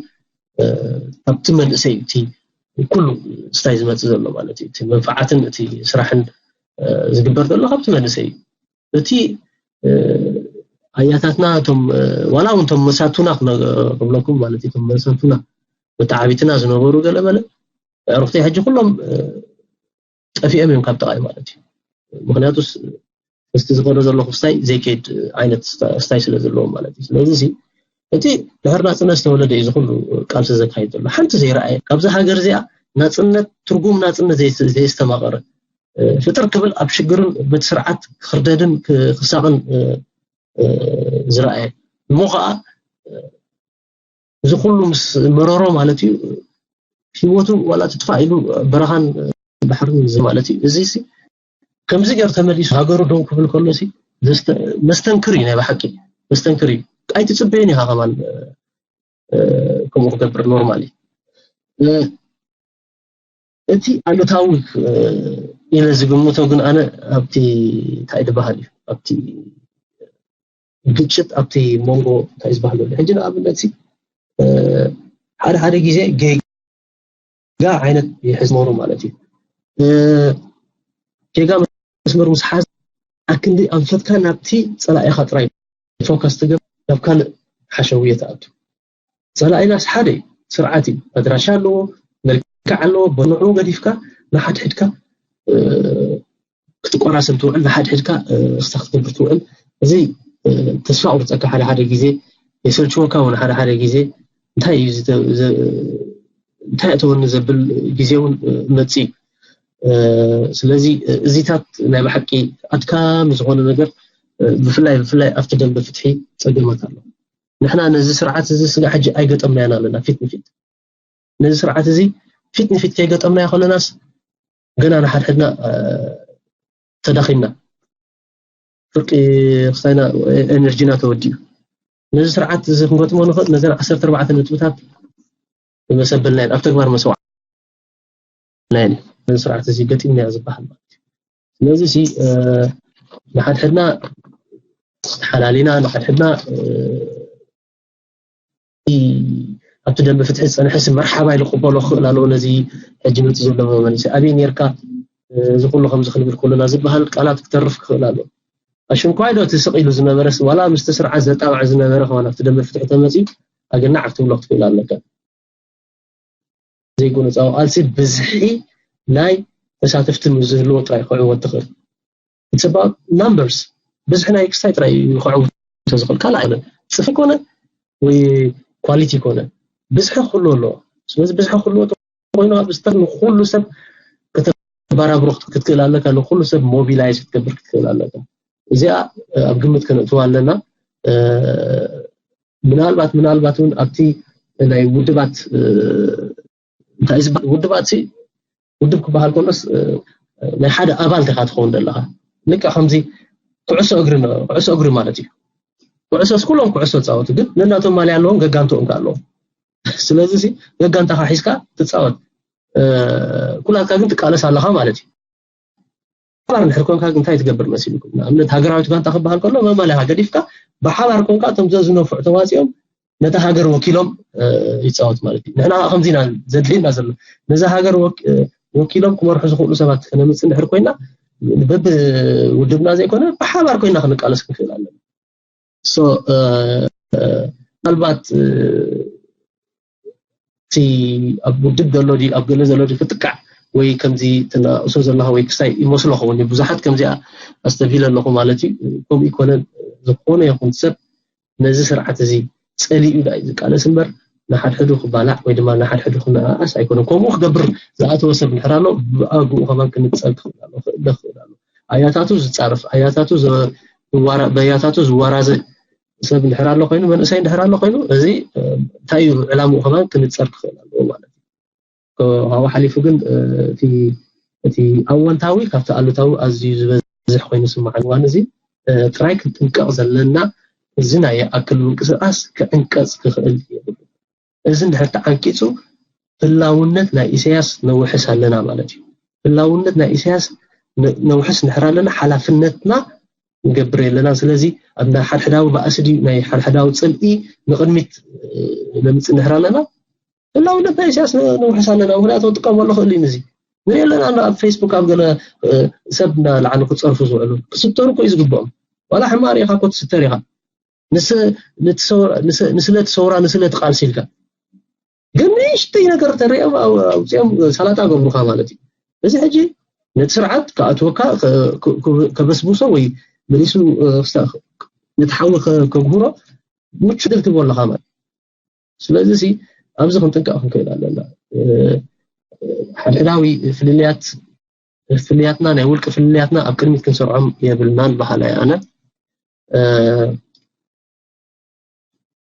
ኣብቲ መንእሰይ እቲ ኩሉ ስታይ ዝመፅእ ዘሎ ማለት እዩ። እቲ መንፋዓትን እቲ ስራሕን ዝግበር ዘሎ ካብቲ መንእሰይ እዩ። እቲ ኣያታትና እቶም ዋላ እውን እቶም መሳቱና ክብለኩም ማለት እዩ። እቶም መሳቱና መተዓቢትና ዝነበሩ ገለመለ ዕርክቲ ሕጂ ኩሎም ጠፊኦም እዮም ካብ ጥቓይ ማለት እዩ። ምክንያቱስ ምስቲ ዝኸዶ ዘለኹ ስታይ ዘይከይድ ዓይነት ስታይ ስለ ዘለዎ ማለት እዩ። ስለዚ እቲ ድሕር ናፅነት ዝተወለደ እዩ ዝኩሉ ቃልሲ ዘካይድ ዘሎ ሓንቲ ዘይረኣየ ካብዚ ሃገር እዚኣ ናፅነት ትርጉም ናፅነት ዘየስተማቐረ ፍጥር ክብል ኣብ ሽግርን በቲ ስርዓት ክርደድን ክሳቕን ዝረኣየ እሞ ከዓ እዚ ኩሉ ምስ መረሮ ማለት እዩ ህይወቱ ዋላ ትጥፋእ ኢሉ በረኻን ባሕርን ማለት እዩ። እዚ ከምዚ ገር ተመሊሱ ሃገሩ ደው ክብል ከሎ መስተንክር እዩ። ናይ ብሓቂ መስተንክር እዩ። ኣይትፅበዮን ኢኻ ከማን ከምኡ ክገብር ኖርማል እዩ። እቲ ኣሉታዊ ኢለ ዝግምቶ ግን ኣነ ኣብቲ እንታይ ዝበሃል እዩ ኣብቲ ግጭት ኣብቲ መንጎ እንታይ ዝበሃል ዘሎ ሕጂ ንኣብነት ሓደ ሓደ ግዜ ጌጋ ዓይነት ይሕዝመሩ ማለት እዩ። ጌጋ መስመር ምስ ሓዝ ኣክንዲ ኣንፈትካ ናብቲ ፀላኢኻ ጥራይ ፎከስ ትገብር ናብ ካልእ ሓሸውየ ትኣቱ። ፀላኢናስ ሓደ እዩ፣ ስርዓት እዩ። ኣድራሻ ኣለዎ፣ መልክዕ ኣለዎ። በንዑ ገዲፍካ ንሓድሕድካ ክትቆራሰም ትውዕል፣ ንሓድሕድካ ክሳ ክትገብር ትውዕል። እዚ ተስፋ ቁርፀካ ሓደ ሓደ ግዜ የሰልችወካ እውን ሓደ ሓደ ግዜ እንታይ እዩ እንታይ እተወኒ ዘብል ግዜ እውን መፅ እዩ። ስለዚ እዚታት ናይ ብሓቂ ኣድካሚ ዝኾነ ነገር ብፍላይ ብፍላይ ኣብቲ ደንበ ፍትሒ ፀገማት ኣሎ። ንሕና ነዚ ስርዓት እዚ ስጋ ሕጂ ኣይገጠምናያን ኣለና ፊት ንፊት ነዚ ስርዓት እዚ ፊት ንፊት ከይገጠምናዮ ከለናስ ገና ንሓድሕድና ተዳኺምና ፍርቂ ክሳይና ኤነርጂና ተወዲኡ ነዚ ስርዓት እዚ ክንገጥሞ ንኽእል ነዘን ዓሰርተ ኣርባዕተ ነጥብታት መሰበልናየን ኣብ ተግባር መስዋዕናየን ነዚ ስርዓት እዚ ገጢምናዮ ዝበሃል ማለት እዩ። ስለዚ ሲ ንሓድሕድና ተሓላሊና ንሓድሕድና ኣብቲ ደንበ ፍትሒ ዝፀንሐ ሲ መርሓባ ኢሉ ክቕበሎ ክኽእል ኣለዎ። ነዚ ሕጂ መፂ ዘሎ መንእሰይ ኣበይ ነርካ እዚ ኩሉ ከምዚ ክንብል ከለና ዝበሃል ቃላት ክተርፍ ክኽእል ኣሎ። ኣሽንኳይ ዶ እቲ ስቕ ኢሉ ዝነበረስ ዋላ ምስቲ ስርዓት ዘጣብዕ ዝነበረ ከማን ኣብቲ ደንበ ፍትሒ ተመፅዩ ኣገናዕ ክትብሎ ክትክእል ኣለካ። ዘይጎነፃዊ ቃልሲ ብዝሒ ናይ ተሳተፍቲ ምስ ዝህልዎ ጥራይ ክዕወት ትኽእል። It's about numbers። ብዝሒ ናይ ክስታይ ጥራይ እዩ ክዕወት ዝኽእል፣ ካልእ ኣይኮነን። ፅፍሒ ኮነ ወይ ኳሊቲ ኮነ ብዝሒ ክህልዎ ኣለዎ። ስለዚ ብዝሒ ክህልዎ ኮይኑ ኣብ ስተር ንኩሉ ሰብ ከተባራብሮ ክትክእል ኣለካ፣ ንኩሉ ሰብ ሞቢላይዝ ክትገብር ክትክእል ኣለካ። እዚኣ ኣብ ግምት ከነእትዋ ኣለና። ምናልባት ምናልባት እውን ኣብቲ ናይ ውድባት እንታይ ዝበሃል ውድባት ውድብ ክበሃል ከሎስ ናይ ሓደ ኣባል ዲኻ ትኸውን ዘለኻ። ልክዕ ከምዚ ኩዕሶ እግሪ ኩዕሶ እግሪ ማለት እዩ። ኩዕሶስ ኩሎም ኩዕሶ ፃወቱ ግን ነናቶም ማልያ ኣለዎም፣ ገጋንትኦም ከ ኣለዎም። ስለዚ ገጋንታኻ ሒዝካ ትፃወት፣ ኩላትካ ግን ትቃለስ ኣለኻ ማለት እዩ። ሓባር እንድሕር ኮንካ እንታይ ትገብር መሲልኩም? ንኣብነት ሃገራዊት ጋንታ ክበሃል ከሎ መማልያኻ ገዲፍካ ብሓባር ኮንካ እቶም ዘዝነፍዑ ተዋፂኦም ነታ ሃገር ወኪሎም ይፃወት ማለት እዩ። ንሕና ከምዚ ኢና ዘድልየና ዘሎ፣ ነዛ ሃገር ወኪሎም ክመርሑ ዝኽእሉ ሰባት ክነምፅእ እንድሕር ኮይና በብውድብና ዘይኮነ ብሓባር ኮይና ክንቃለስ ክንክእል ኣለና። ምናልባት እቲ ኣብ ውድብ ዘሎ ድዩ ኣብ ገለ ዘሎ ድዩ ክትጥቃዕ ወይ ከምዚ ትናእሶ ዘለኻ ወይ ክስታይ ይመስሎ ኸውን እዩ። ብዙሓት ከምዚኣ ኣስተብሂለ ኣለኹ ማለት እዩ። ከምኡ ይኮነን። ዝኾነ ይኹን ሰብ ነዚ ስርዓት እዚ ፀሊኡ ዳ እዩ ዝቃለስ እምበር ንሓድሕዱ ክባላዕ ወይ ድማ ንሓድሕዱ ክነኣኣስ ኣይኮነን። ከምኡ ክገብር ዝኣተወ ሰብ እንድሕር ኣሎ ብኣግኡ ከማን ክንፀግ ክኽእል ኣሎ፣ ክእለ ክኽእል ኣሎ። ኣያታቱ ዝፃረፍ ኣያታቱ በያታቱ ዝወራዘ ሰብ እንድሕር ኣሎ ኮይኑ መንእሰይ እንድሕር ኣሎ ኮይኑ እዚ እንታይ እዩ ዕላምኡ ከማን ክንፀር ክኽእል ኣለዎ ማለት እዩ። ካብኡ ሓሊፉ ግን እቲ ኣወንታዊ ካብቲ ኣሉታዊ ኣዝዩ ዝበዝሕ ኮይኑ ስማዓን እዋን እዚ ጥራይ ክንጥንቀቕ ዘለና። እዚ ናይ ኣክል ምንቅስቃስ ክዕንቀፅ ክኽእል የብሉ። እዚ እንድሕር ተዓንቂፁ ህላውነት ናይ ኢሳያስ ነውሕስ ኣለና ማለት እዩ። ህላውነት ናይ ኢሳያስ ነውሕስ እንድሕር ኣለና ሓላፍነትና ንገብር የለና። ስለዚ ኣብ ናይ ሓድሕዳዊ ባእሲ ድዩ ናይ ሓድሕዳዊ ፅልኢ ንቕድሚት ነምፅእ እንድሕር ኣለና ህላውነት ናይ ኢሳያስ ነውሕስ ኣለና። ምክንያቱ ክጥቀመሉ ክእል እዩ። እዚ ንሪኦ ኣለና ኣብ ፌስቡክ ኣብ ገለ ሰብ እናለዓሉ ክፀርፉ ዝውዕሉ ክስተሩ እኮ እዩ ዝግብኦም። ዋላ ሕማቕ ሪኢኻ እኮ ትስተር ኢኻ። ንስለ እቲ ሰውራ ንስለ እቲ ቃልሲ ኢልካ ግን ንእሽተይ ነገር ተሪኦም ኣውፅኦም ሰላጣ ገብሩካ ማለት እዩ። እዚ ሕጂ ነቲ ስርዓት ክኣትወካ ከበስብሶ ወይ መሊሱ ነቲ ሓዊ ከጉህሮ ምቹ ድል ትቦ ኣለካ ማለት። ስለዚ ኣብዚ ክንጥንቀቕ ክንክእል ኣለና። ሓድሕዳዊ ፍልልያት ፍልያትና ናይ ውልቂ ፍልልያትና ኣብ ቅድሚት ክንሰርዖም የብልናን በሃላይ ኣነ።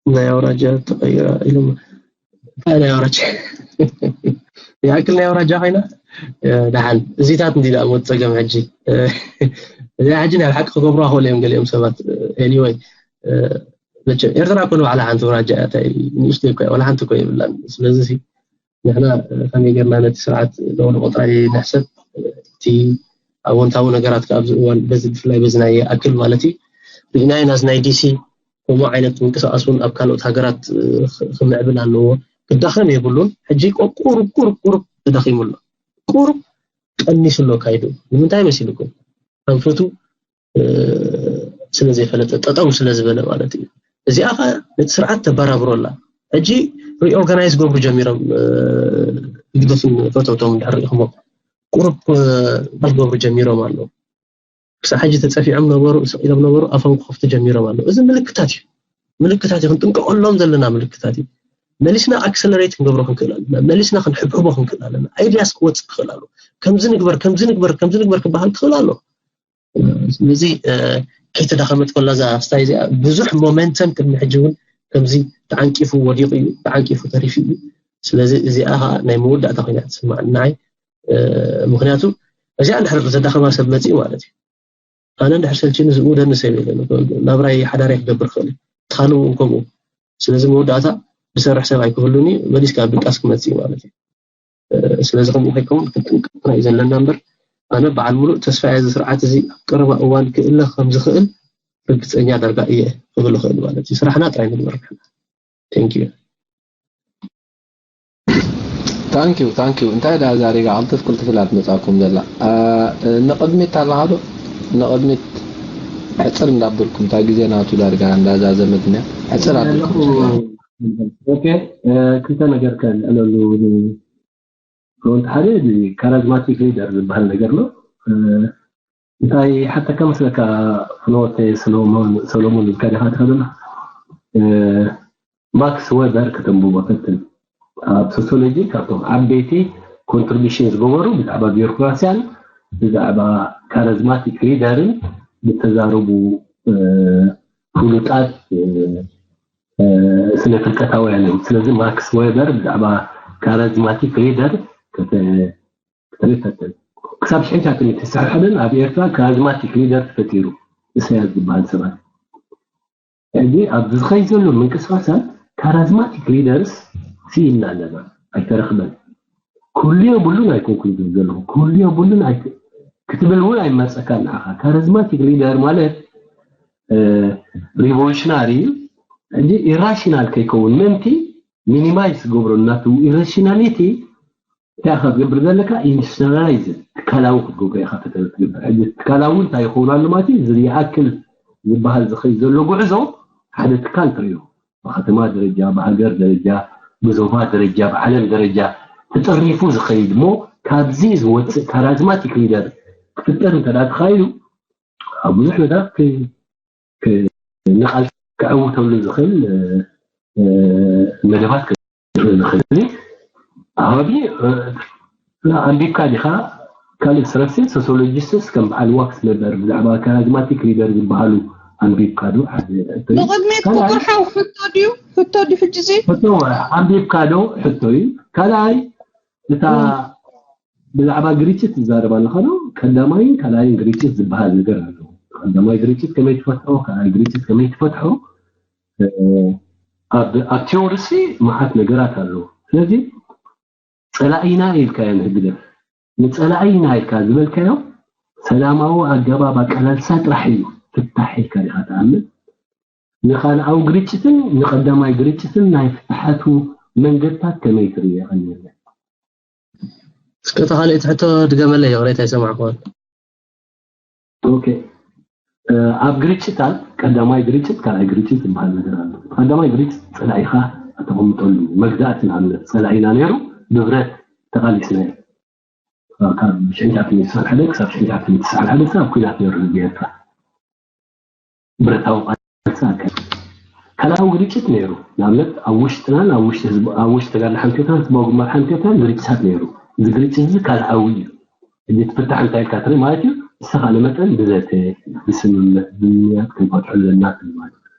ናይ ኣውራጃ ተቐይራ ኢሎም እንታይ ናይ ኣውራጃ ይኣክል ናይ ኣውራጃ ኮይና ደሓን እዚታት እንዲ ደኣ ሞት ፀገም ሕጂ እዚ ሕጂ ናይ ሓቂ ክገብሩ ክእሉ እዮም ገሊኦም ሰባት። Anyway መቸም ኤርትራ እኮ ንባዕላ ሓንቲ ኣውራጃ እያ። እንታይ ንእሽተይ እኮ እያ፣ ዋላ ሓንቲ እኮ የብላን። ስለዚ ንሕና ከመይ ጌርና ነቲ ስርዓት ነውድቖ ጥራይ ንሕሰብ። እቲ ኣወንታዊ ነገራት ከኣ ኣብዚ እዋን በዚ ብፍላይ በዚ ናይ ኣክል ማለት እዩ ርኢናዮ ኢና። እዚ ናይ ዲሲ ከምኡ ዓይነት ምንቅስቃስ እውን ኣብ ካልኦት ሃገራት ክምዕብል ኣለዎ። ክዳኸም የብሉን። ሕጂ ቁሩብ ቁሩብ ቁሩብ ተዳኺሙ ኣሎ። ቁሩብ ቀኒሱ ኣሎ ካይዱ። ንምንታይ መሲልኩም? ኣንፈቱ ስለ ዘይፈለጠ ጠጠው ስለ ዝበለ ማለት እዩ። እዚኣ ኸ ነቲ ስርዓት ተበራብሮ ኣላ። ሕጂ ሪኦርጋናይዝ ገብሩ ጀሚሮም ህግደፍን ፈተውቶም እንድሕር ሪኢኹሞ ቁሩብ ባል ገብሩ ጀሚሮም ኣለዉ። ክሳብ ሕጂ ተጸፊዖም ነበሩ፣ ስቕ ኢሎም ነበሩ፣ ኣፎም ክኸፍቱ ጀሚሮም ኣለዉ። እዚ ምልክታት እዩ። ምልክታት እዩ፣ ክንጥንቀቐሎም ዘለና ምልክታት እዩ። መሊስና ኣክሰለሬት ክንገብሮ ክንክእል ኣለና። መሊስና ክንሕብሕቦ ክንክእል ኣለና። ኣይድያስ ክወጽእ ክኽእል ኣሎ። ከምዚ ንግበር፣ ከምዚ ንግበር፣ ከምዚ ንግበር ክበሃል ክኽእል ኣሎ። ስለዚ ከይተዳኸመት ከላ እዛ ስታይ እዚኣ ብዙሕ ሞመንተም ቅድሚ ሕጂ እውን ከምዚ ተዓንቂፉ ወዲቑ እዩ፣ ተዓንቂፉ ተሪፉ እዩ። ስለዚ እዚኣ ከዓ ናይ መወዳእታ ኮይና ትስማዕ ንዓይ። ምክንያቱ እዚኣ እንድሕር ዘዳኸማ ሰብ መፂኡ ማለት እዩ። ኣነ እንድሕር ሰልችኒ ዝእውደኒ ሰብ የለን። ናብራይ ሓዳራይ ክገብር ክእል ካልእ እውን ከምኡ። ስለዚ መወዳእታ ዝሰርሕ ሰብ ኣይክህሉን እዩ፣ መሊስካ ኣብ ድቃስ ክመፅእ እዩ ማለት እዩ። ስለዚ ከምኡ ከይከውን ክንጥንቀቕ ጥራይ እዩ ዘለና እምበር ኣነ በዓል ሙሉእ ተስፋ እየ እዚ ስርዓት እዚ ኣብ ቀረባ እዋን ክእለ ከም ዝኽእል ርግፀኛ ዳርጋ እየ ክብል እኽእል ማለት እዩ። ስራሕና ጥራይ ንግበር ንሕና። Thank you። Thank you, thank you። እንታይ ዳ ዛሪጋ ቅልጥፍ ቅልጥፍ ኢላ ትመጻኩም ዘላ? ንቕድሚት ኣለኻ ዶ? ንቕድሚት ሕጽር እንዳበልኩም፣ እታ ግዜ ናቱ ዳርጋ እንዳዛዘመትና ሕጽር ኣቢልኩም። ኦኬ። ክልተ ነገር ከልዕለሉ። እቲ ሓደ ካራዝማቲክ ሊደር ዝበሃል ነገር ነው። እንታይ ሓተካ መስለካ? ፍኖተ ሰሎሞን ዝብካ ዲኻ ትኸደና? ማክስ ዌበር ከተንብቦ ፈትን። ኣብ ሶሲዮሎጂ ካብቶም ዓበይቲ ኮንትሪቢሽን ዝገበሩ ብዛዕባ ቢሮክራሲያን ብዛዕባ ካረዝማቲክ ሊደርን ዝተዛረቡ ፍሉጣት ስነ ፍልጠታውያን እዮም። ስለዚ ማክስ ዌበር ብዛዕባ ካረዝማቲክ ሊደር ክትርኢ ፈትን። ክሳብ ሽሕን ትሽዓተ ሚእትን ትስዓን ሓደን ኣብ ኤርትራ ካረዝማቲክ ሊደር ተፈጢሩ፣ እሰያስ ዝበሃል ሰባት። ሕጂ ኣብ ዝኸይ ዘሎ ምንቅስቃሳት ካራዝማቲክ ሊደርስ ስኢና ኣለና፣ ኣይተረኽበን። ክህሉ የብሉን ኣይኮንኩን ዝብል ዘለኹ፣ ክህሉ የብሉን ክትብል እውን ኣይመፀካ ንዓኻ። ካራዝማቲክ ሊደር ማለት ሪቮሉሽናሪ እዩ። ሕጂ ኢራሽናል ከይከውን ምእንቲ ሚኒማይዝ ዝገብሮ እናቱ ኢራሽናሊቲ እንታይ ኢኻ ክትገብር ዘለካ? ኢንዱስትሪላይዝ ትካላዊ ክትገብሮ ኢኻ ፈተነ ትገብር። ሕጂ ትካላዊ እንታይ ይኸውን ኣሎ ማለት እዩ? ዝይኣክል ዝበሃል ዝኸይ ዘሎ ጉዕዞ ሓደ ትካል ትርእዮ። ብከተማ ደረጃ፣ ብሃገር ደረጃ፣ ብዞባ ደረጃ፣ ብዓለም ደረጃ ተጠሪፉ ዝኸይድ እሞ ካብዚ ዝወፅእ ካራዝማቲክ ሊደር ክፍጠር እንተ ተኻይሉ ኣብ ብዙሕ መድረኽ ንቓል ክዕውተሉ ዝኽእል መደባት ክኽእል ኣቢ ኣንቢብካ ዲኻ? ካልእ ስረሲ ሶሲዮሎጂስትስ ከም በዓል ዋክስ ነበር ብዛዕባ ካራዝማቲክ ሊደር ዝበሃሉ ኣንቢብካ ዶ? ንቕድሚት ክቁርሓው ሕቶ ድዩ? ሕቶ ድዩ ሕጂ እዚ? ኣንቢብካ ዶ? ሕቶ እዩ። ካልኣይ እታ ብዛዕባ ግርጭት ትዛረብ ኣለኻ ዶ? ቀዳማይን ካልኣይን ግርጭት ዝበሃል ነገር ኣሎ። ቀዳማይ ግርጭት ከመይ ትፈትሖ፣ ካልኣይ ግርጭት ከመይ ትፈትሖ? ኣብ ቲዮሪሲ መዓት ነገራት ኣሎ። ስለዚ ፀላኢና ኢልካዮ ንህግደፍ፣ ንፀላኢና ኢልካ ዝበልካዮ ሰላማዊ ኣገባብ ኣቀላልሳ ጥራሕ እዩ ፍታሕ ኢልካ ዲኻ ትኣምን? ንኻልኣዊ ግርጭትን ንቐዳማይ ግርጭትን ናይ ፍትሓቱ መንገድታት ከመይ ትርእዮ? ቀኒለይ። እስከ እታ ካልኣይቲ ሕቶ ድገመለይ፣ ይቕሬታ ኣይሰማዕኩዋን። ኦኬ፣ ኣብ ግርጭታት ቀዳማይ ግርጭት ካልኣይ ግርጭት ዝበሃል ነገር ኣሎ። ቀዳማይ ግርጭት ፀላኢኻ እተቐምጠሉ መግዛእቲ ንኣብነት ፀላኢና ነይሩ፣ ብብረት ተቓሊስና እዩ። ካብ ሽሕን ትሽዓተ ሚእትን ትስዓን ሓደ ክሳብ ሽሕን ትሽዓተ ሚእትን ትስዓን ሓደ ኣብ ኲናት ነይሩ ህዝቢ ኤርትራ። ብረታዊ ቃልሲ ኣካይዱ። ካልኣዊ ግርጭት ነይሩ። ንኣብነት ኣብ ውሽጥናን ኣብ ውሽጢ ህዝቢ ኣብ ውሽጢ ተጋድሎ ሓንቲ ኤርትራን ህዝባዊ ግንባር ሓንቲ ኤርትራን ግርጭታት ነይሩ። እዚ ግርጭት እዚ ካልኣዊ እዩ። ሕጂ እቲ ፍታሕ እንታይ ኢልካ ትርኢ ማለት እዩ? ብዝተኻእለ መጠን ብዘተ፣ ብስምምነት፣ ብምምያጥ ክንፈትሖ ኣለና ትብል ማለት እዩ።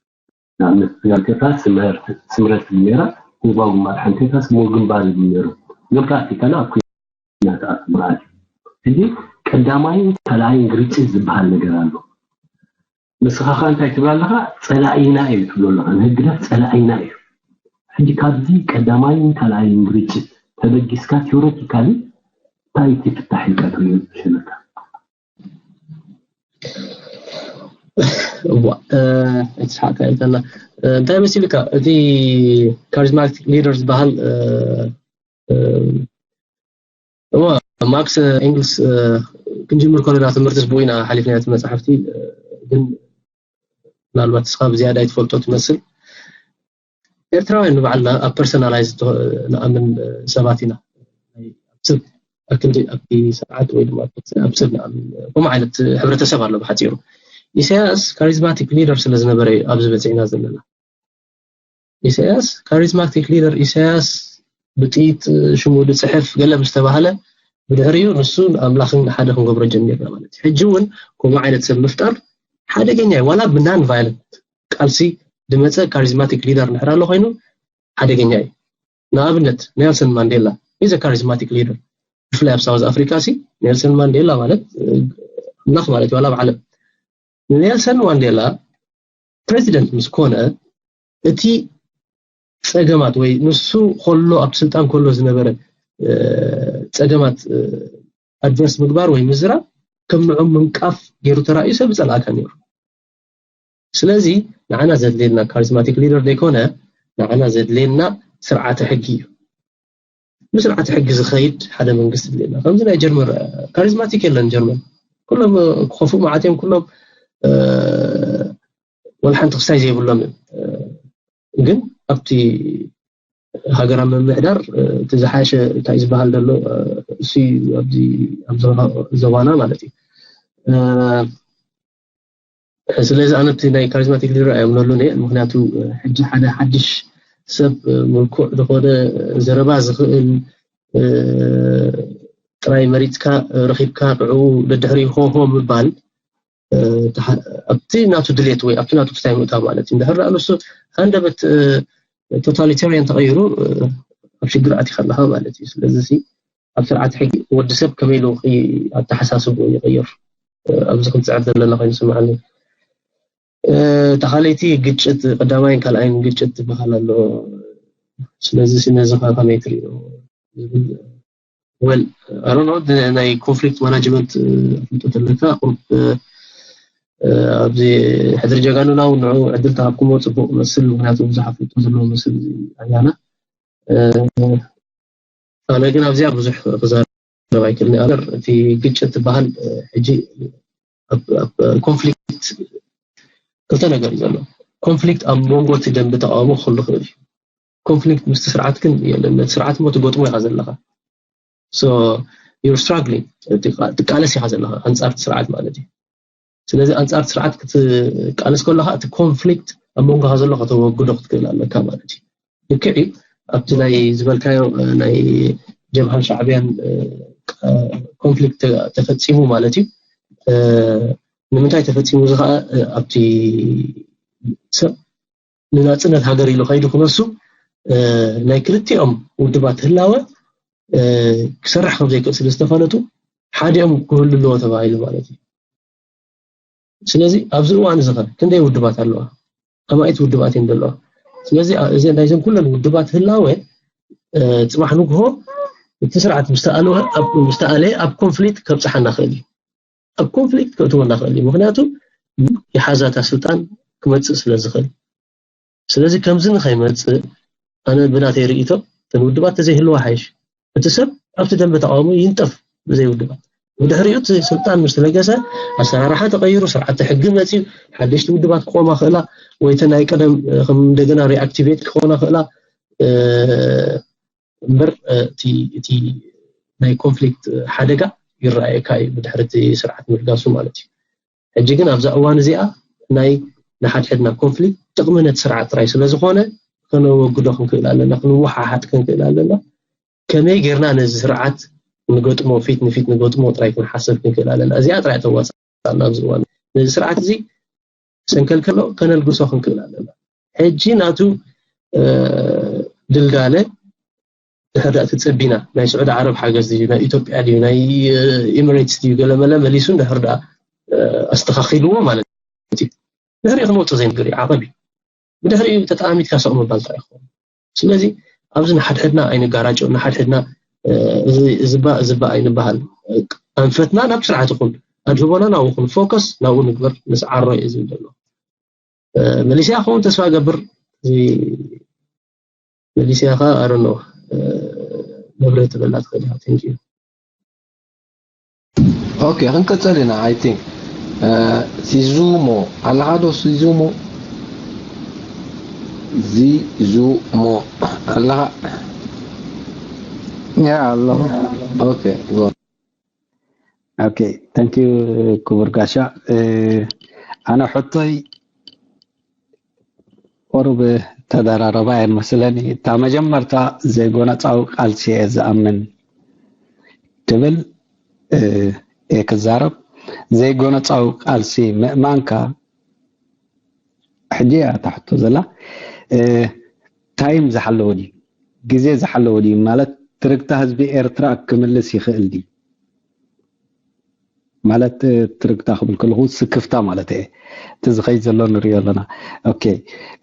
ንኣብነት ትግራይ ኤርትራ ስምረት ስምረት ትብል ነይራ፣ ህዝባዊ ግንባር ሓንቲ ኤርትራ ስምኡ ግንባር ይብል ነይሩ። ግን ፕራክቲካሊ ኣብ ኩናት ኣትዩ ማለት እዩ። ሕጂ ቀዳማይን ካልኣይን ግርጭት ዝበሃል ነገር ኣሎ። ንስኻ ኸ እንታይ ትብል ኣለኻ? ጸላኢና እዩ ትብሎ ኣለኻ። ንህግደፍ ጸላኢና እዩ። ሕጂ ካብዚ ቀዳማይን ካልኣይን ግርጭት ተበጊስካ ቲዮሬቲካሊ እንታይ እቲ ፍታሕ ኢልካ ትሪኦ ዝሸለካ? እዋ እቲ ሓቃ ይተና እንታይ መሲልካ እቲ ካሪዝማቲክ ሊደር ዝበሃል እዋ ማክስ ኤንግልስ ክንጅምር ከለና ትምህርቲ ስቡ ኢና ሓሊፍና እቲ መፅሓፍቲ ግን ምናልባት እስኻ ብዝያዳ ይትፈልጦ ትመስል ኤርትራውያን ንባዕልና ኣብ ፐርሰናላይዝ ንኣምን ሰባት ኢና ኣብ ሰብ ኣክንዲ ኣብቲ ሰዓት ወይ ድማ ኣብ ሰብ ንኣምን ከምኡ ዓይነት ሕብረተሰብ ኣሎ ብሓፂሩ ኢሳያስ ካሪዝማቲክ ሊደር ስለ ዝነበረ እዩ ኣብዚ በፂዕና ዘለና ኢሳያስ ካሪዝማቲክ ሊደር ኢሳያስ ብጥይት ሽሙ ዝፅሕፍ ገለ ምስ ተባህለ ብድሕሪኡ ንሱን ኣምላኽን ሓደ ክንገብሮ ጀሚርና ማለት እዩ ሕጂ እውን ከምኡ ዓይነት ሰብ ምፍጣር ሓደገኛ እዩ ዋላ ብናን ቫይለንት ቃልሲ ዝመፀ ካሪዝማቲክ ሊደር እንድሕር ኣሎ ኮይኑ ሓደገኛ እዩ ንኣብነት ኔልሰን ማንዴላ is a charismatic leader ብፍላይ ኣብ ሳውዝ ኣፍሪካ ሲ ኔልሰን ማንዴላ ማለት ኣምላኽ ማለት እዩ ዋላ ኣብ ዓለም ኔልሰን ማንዴላ ፕሬዚደንት ምስ ኮነ እቲ ፀገማት ወይ ንሱ ከሎ ኣብ ስልጣን ከሎ ዝነበረ ፀገማት ኣድረስ ምግባር ወይ ምዝራብ ከም ንዑ ምንቃፍ ገይሩ ተራእዩ ሰብ ዝፀልኣካ ነይሩ ስለዚ ንዓና ዘድልየና ካሪዝማቲክ ሊደር ዘይኮነ ንዓና ዘድልየና ስርዓተ ሕጊ እዩ ብስርዓት ሕጊ ዝኸይድ ሓደ መንግስቲ ድሌና። ከምዚ ናይ ጀርመን ካሪዝማቲክ የለን። ጀርመን ኩሎም ክኸፉ መዓት እዮም። ኩሎም ወላ ሓንቲ ክስታይ ዘይብሎም እዮም። ግን ኣብቲ ሃገራዊ ምምሕዳር እቲ ዝሓሸ እንታይ ዝበሃል ዘሎ እሱ ኣብዚ ዘባና ማለት እዩ። ስለዚ ኣነ እቲ ናይ ካሪዝማቲክ ሊደር ኣይኣምነሉን እየ። ምክንያቱ ሕጂ ሓደ ሓድሽ ሰብ ምልኩዕ ዝኾነ ዘረባ ዝኽእል ጥራይ መሪፅካ ረኺብካ ንዕኡ ደድሕሪ ሆሆ ምባል ኣብቲ ናቱ ድሌት ወይ ኣብቲ ናቱ ክስታይ ምእታው ማለት እዩ። እንድሕር ደኣ ንሱ ሃንደበት ቶታሊታሪያን ተቐይሩ ኣብ ሽግር ኣቲኻ ኣለኻ ማለት እዩ። ስለዚ ኣብ ስርዓት ሕጊ ወዲ ሰብ ከመይ ኢሉ ኣተሓሳስቡ ይቕይር ኣብዚ ክንፅዕር ዘለና ኮይኑ ስምዓኒ። እታ ካልኣይቲ ግጭት ቀዳማይን ካልኣይን ግጭት ዝበሃል ኣሎ። ስለዚ ነዚ ከመይ ትሪኦ? ወል ኣሮኖ ናይ ኮንፍሊክት ማናጅመንት ፍልጠት ኣለካ ቁሩብ ኣብዚ ሕድሪ ጀጋኑና እውን ንዑ ዕድል ተሃብኩሞ ፅቡቅ መስል። ምክንያቱ ብዙሕ ኣፍልጦ ዘለዎ መስል ኣያና ኣነ ግን ኣብዚኣ ብዙሕ ክዛረብ ኣይክእልን። ኣበር እቲ ግጭት ዝበሃል ሕጂ ኮንፍሊክት ክልተ ነገር እዩ ዘሎ። ኮንፍሊክት ኣብ መንጎ እቲ ደንቢ ተቃውሞ ክህሉ ክእል እዩ። ኮንፍሊክት ምስቲ ስርዓት ግን የለን። ነቲ ስርዓት ሞ ትገጥሞ ኢኻ ዘለኻ። ዩር ስትራግሊንግ ትቃለስ ኢኻ ዘለኻ ኣንፃር እቲ ስርዓት ማለት እዩ። ስለዚ ኣንፃር እቲ ስርዓት ክትቃለስ ከለካ እቲ ኮንፍሊክት ኣብ መንጎካ ዘሎ ከተወግዶ ክትክእል ኣለካ ማለት እዩ። ልክዕ እዩ። ኣብቲ ናይ ዝበልካዮ ናይ ጀብሃን ሻዕብያን ኮንፍሊክት ተፈፂሙ ማለት እዩ። ንምንታይ ተፈፂሙ እዚ ከዓ ኣብቲ ሰብ ንናፅነት ሃገር ኢሉ ከይዱ ክነሱ ናይ ክልቲኦም ውድባት ህላወ ክሰርሕ ከም ዘይክእል ስለ ዝተፈለጡ ሓዲኦም ክህሉ ኣለዎ ተባሂሉ ማለት እዩ። ስለዚ ኣብዚ እዋን እዚ ከ ክንደይ ውድባት ኣለዋ? ኣማኢት ውድባት እየን ዘለዋ። ስለዚ እዚ ናይዘን ኩለን ውድባት ህላወ ፅባሕ ንግሆ እቲ ስርዓት ምስተኣለወ ኣብ ኮንፍሊክት ከብፅሓና ክእል እዩ። ኣብ ኮንፍሊክት ከእትወና ክእል እዩ። ምክንያቱ ይሓዛታ ስልጣን ክመፅእ ስለ ዝኽእል። ስለዚ ከምዚ ንኸይመፅእ ኣነ ብናተይ ርእይቶ እተን ውድባት ተዘይህልዋ ሓይሽ። እቲ ሰብ ኣብቲ ደንበ ተቃውሞ ይንጠፍ ብዘይ ውድባት። ብድሕሪኡ እቲ ስልጣን ምስ ተለገሰ ኣሰራርሓ ተቐይሩ ስርዓተ ሕጊ መፅዩ ሓደሽቲ ውድባት ክቆማ ክእላ ወይ እቲ ናይ ቀደም ከም እንደገና ሪኣክቲቬት ክኾና ክእላ እምበር እቲ ናይ ኮንፍሊክት ሓደጋ ይረኣየካ እዩ ብድሕሪ እቲ ስርዓት ምልጋሱ ማለት እዩ። ሕጂ ግን ኣብዛ እዋን እዚኣ ናይ ንሓድሕድና ኮንፍሊክት ጥቕሚ ነቲ ስርዓት ጥራይ ስለዝኾነ ከነወግዶ ክንክእል ኣለና፣ ክንወሓሓጥ ክንክእል ኣለና። ከመይ ጌርና ነዚ ስርዓት ንገጥሞ፣ ፊት ንፊት ንገጥሞ ጥራይ ክንሓስብ ክንክእል ኣለና። እዚኣ ጥራይ ተዋፅኣና ኣብዚ እዋን። ነዚ ስርዓት እዚ ሰንከልከሎ ከነልግሶ ክንክእል ኣለና። ሕጂ ናቱ ድልዳለ ድሕር ዳኣ ተፀቢና ናይ ስዑዲ ዓረብ ሓገዝ ድዩ ናይ ኢትዮጵያ ድዩ ናይ ኤሚሬትስ ድዩ ገለመለ መሊሱ ድሕር ዳኣ ኣስተኻኺልዎ ማለት እዩ። ድሕሪ ክንወፅእ ዘይንግር ዓቐብ እዩ። ብድሕሪኡ ተጠኣሚትካ ሰቕ ምባል ጥራይ ይኸውን። ስለዚ ኣብዚ ንሓድሕድና ኣይንጋራጨው፣ ንሓድሕድና እዝባ እዝባ ኣይንበሃል። ኣንፈትና ናብ ስርዓት ይኹን ኣድህቦና ናብኡ ይኹን ፎከስ ናብኡ ንግበር፣ ንስዓሮ እየ ዝብል ዘሎ። መሊስያ ክኸውን ተስፋ ገብር። እዚ መሊስያ ኸ ኣረኖ መብርህ ትበላ ትኽእል ኢኻ። Thank you። ኦኬ ክንቅፅል ኢና። I think ሲዙሞ ኣለኻ ዶ? ሲዙሞ ዚዙሞ ኣለኻ? ያ ኣለኹ። ኦኬ go። ኦኬ thank you ክቡር ጋሻ። ኣነ ሕቶይ ቁሩብ ተደራረባ እየን መስለኒ። እታ መጀመርታ ዘይጎነፃዊ ቃልሲ እየ ዝኣምን ትብል እየ ክዛረብ። ዘይጎነፃዊ ቃልሲ ምእማንካ ሕጂ እያ እታ ሕቶ ዘላ። ታይም ዝሓለወ ድዩ? ግዜ ዝሓለወ ድዩ? ማለት ትርግታ ህዝቢ ኤርትራ ክምልስ ይኽእል ድዩ? ማለት ትርግታ ክብል ከለኹ ስክፍታ ማለት እየ። እቲ ዝኸይድ ዘሎ ንሪኦ ኣለና። ኦኬ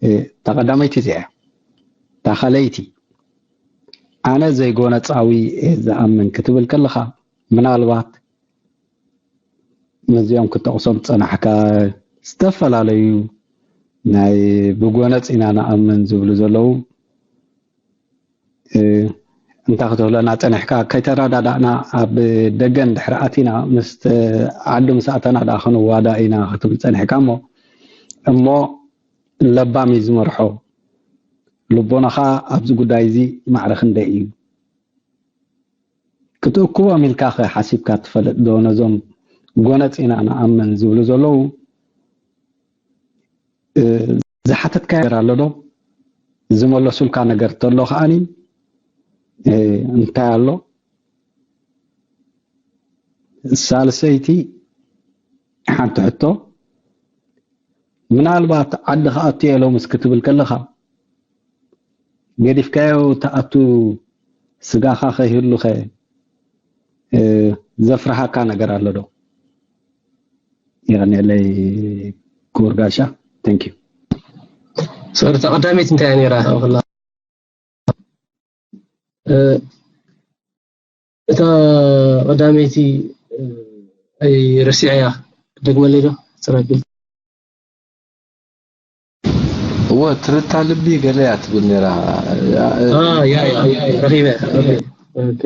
እታ ቀዳመይቲ እዚኣ እያ። እታ ካልኣይቲ ኣነ ዘይጎነፃዊ እየ ዝኣምን ክትብል ከለኻ ምናልባት ነዚኦም ክጠቕሶም ዝፀናሕካ ዝተፈላለዩ ናይ ብጎነፅ ኢና ንኣምን ዝብሉ ዘለዉ እንታይ ክትብለና ጸኒሕካ? ከይተረዳዳእና ኣብ ደገ እንድሕር ኣቲና፣ ምስ ዓዲ ምስ ኣተና ደኣ ክንዋዳእ ኢና ክትብል ጸኒሕካ እሞ፣ እሞ ለባም እዩ ዝመርሖ። ልቦናኻ ኣብዚ ጉዳይ እዚ ማዕረ ክንደይ እዩ? ክትእክቦም ኢልካ ከ ሓሲብካ ትፈልጥ ዶ? ነዞም ጎነጽ ኢና ንኣምን ዝብሉ ዘለዉ፣ እ፣ ዝሓተትካዮ ነገር ኣሎ ዶ? ዝመለሱልካ ነገር ተሎ ከኣኒ፣ እ፣ እንታይ ኣሎ? ሳልሰይቲ ሓንቲ ሕቶ፣ ምናልባት ዓዲ ክኣቱ እየ ሎምስ ክትብል ከለኻ፣ ገዲፍካዮ ትኣቱ ስጋኻ ከይህሉኸ፣ እ፣ ዘፍርሃካ ነገር ኣሎ ዶ? የቐንየለይ ክቡር ጋሻ። Thank you። ሶሪ፣ እታ ቀዳመይቲ እንታይ እያ ነይራ? እ፣ እታ ቀዳመይቲ፣ እ፣ ኣይ ረሲዐያ፣ ደግመለይ ዶ? ጽረቢ። እወ፣ ትርታ ልቢ ገለ እያ ትብል ነይራ። እ፣ አ፣ ያ፣ ያ፣ ያ፣ ያ፣ ረኺበ፣ ረኺበ። ኦኬ።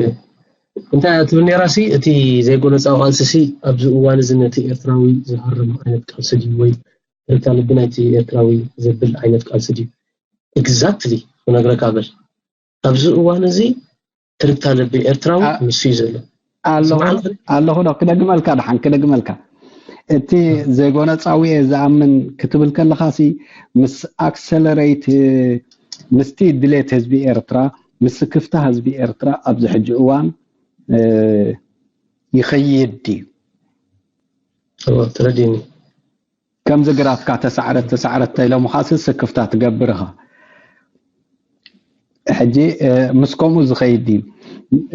እንታይ እያ ትብል ነይራ ሲ፣ እቲ ዘይጎነጻዊ ቃልሲ ሲ፣ ኣብዚ እዋን እዚ ነቲ ኤርትራዊ ዝሃርም ዓይነት ቃልሲ ድዩ፣ ወይ ትርታ ልቢ ናይቲ ኤርትራዊ ዘብል ዓይነት ቃልሲ ድዩ? ኤግዛክትሊ፣ ክነግረካ በል። ኣብዚ እዋን እዚ ትርታ ልቢ ኤርትራዊ ኣ-፣ ንሱ እዩ ዘሎ። ኣለኹ ስምዓኒ? ኣለኹ ዶ ክደግመልካ፣ ደሓን ክደግመልካ። እቲ ዘይጎነጻዊ እየ ዝኣምን ክትብል ከለኻ ሲ፣ ምስ ኣክሰለሬት፣ ምስቲ ድሌት ህዝቢ ኤርትራ፣ ምስ ስክፍታ ህዝቢ ኤርትራ ኣብዚ ሕጂ እዋን፣ እ፣ ይኸይድ ድዩ? እወ፣ ተረዲኒ። ከምዚ ግራትካ ተሳዕረት ተሳዕረት ተኢሎምኻሲ ስክፍታ ትገብር ኢኻ። ሕጂ፣ እ፣ ምስ ከምኡ ዝኸይድ ድዩ?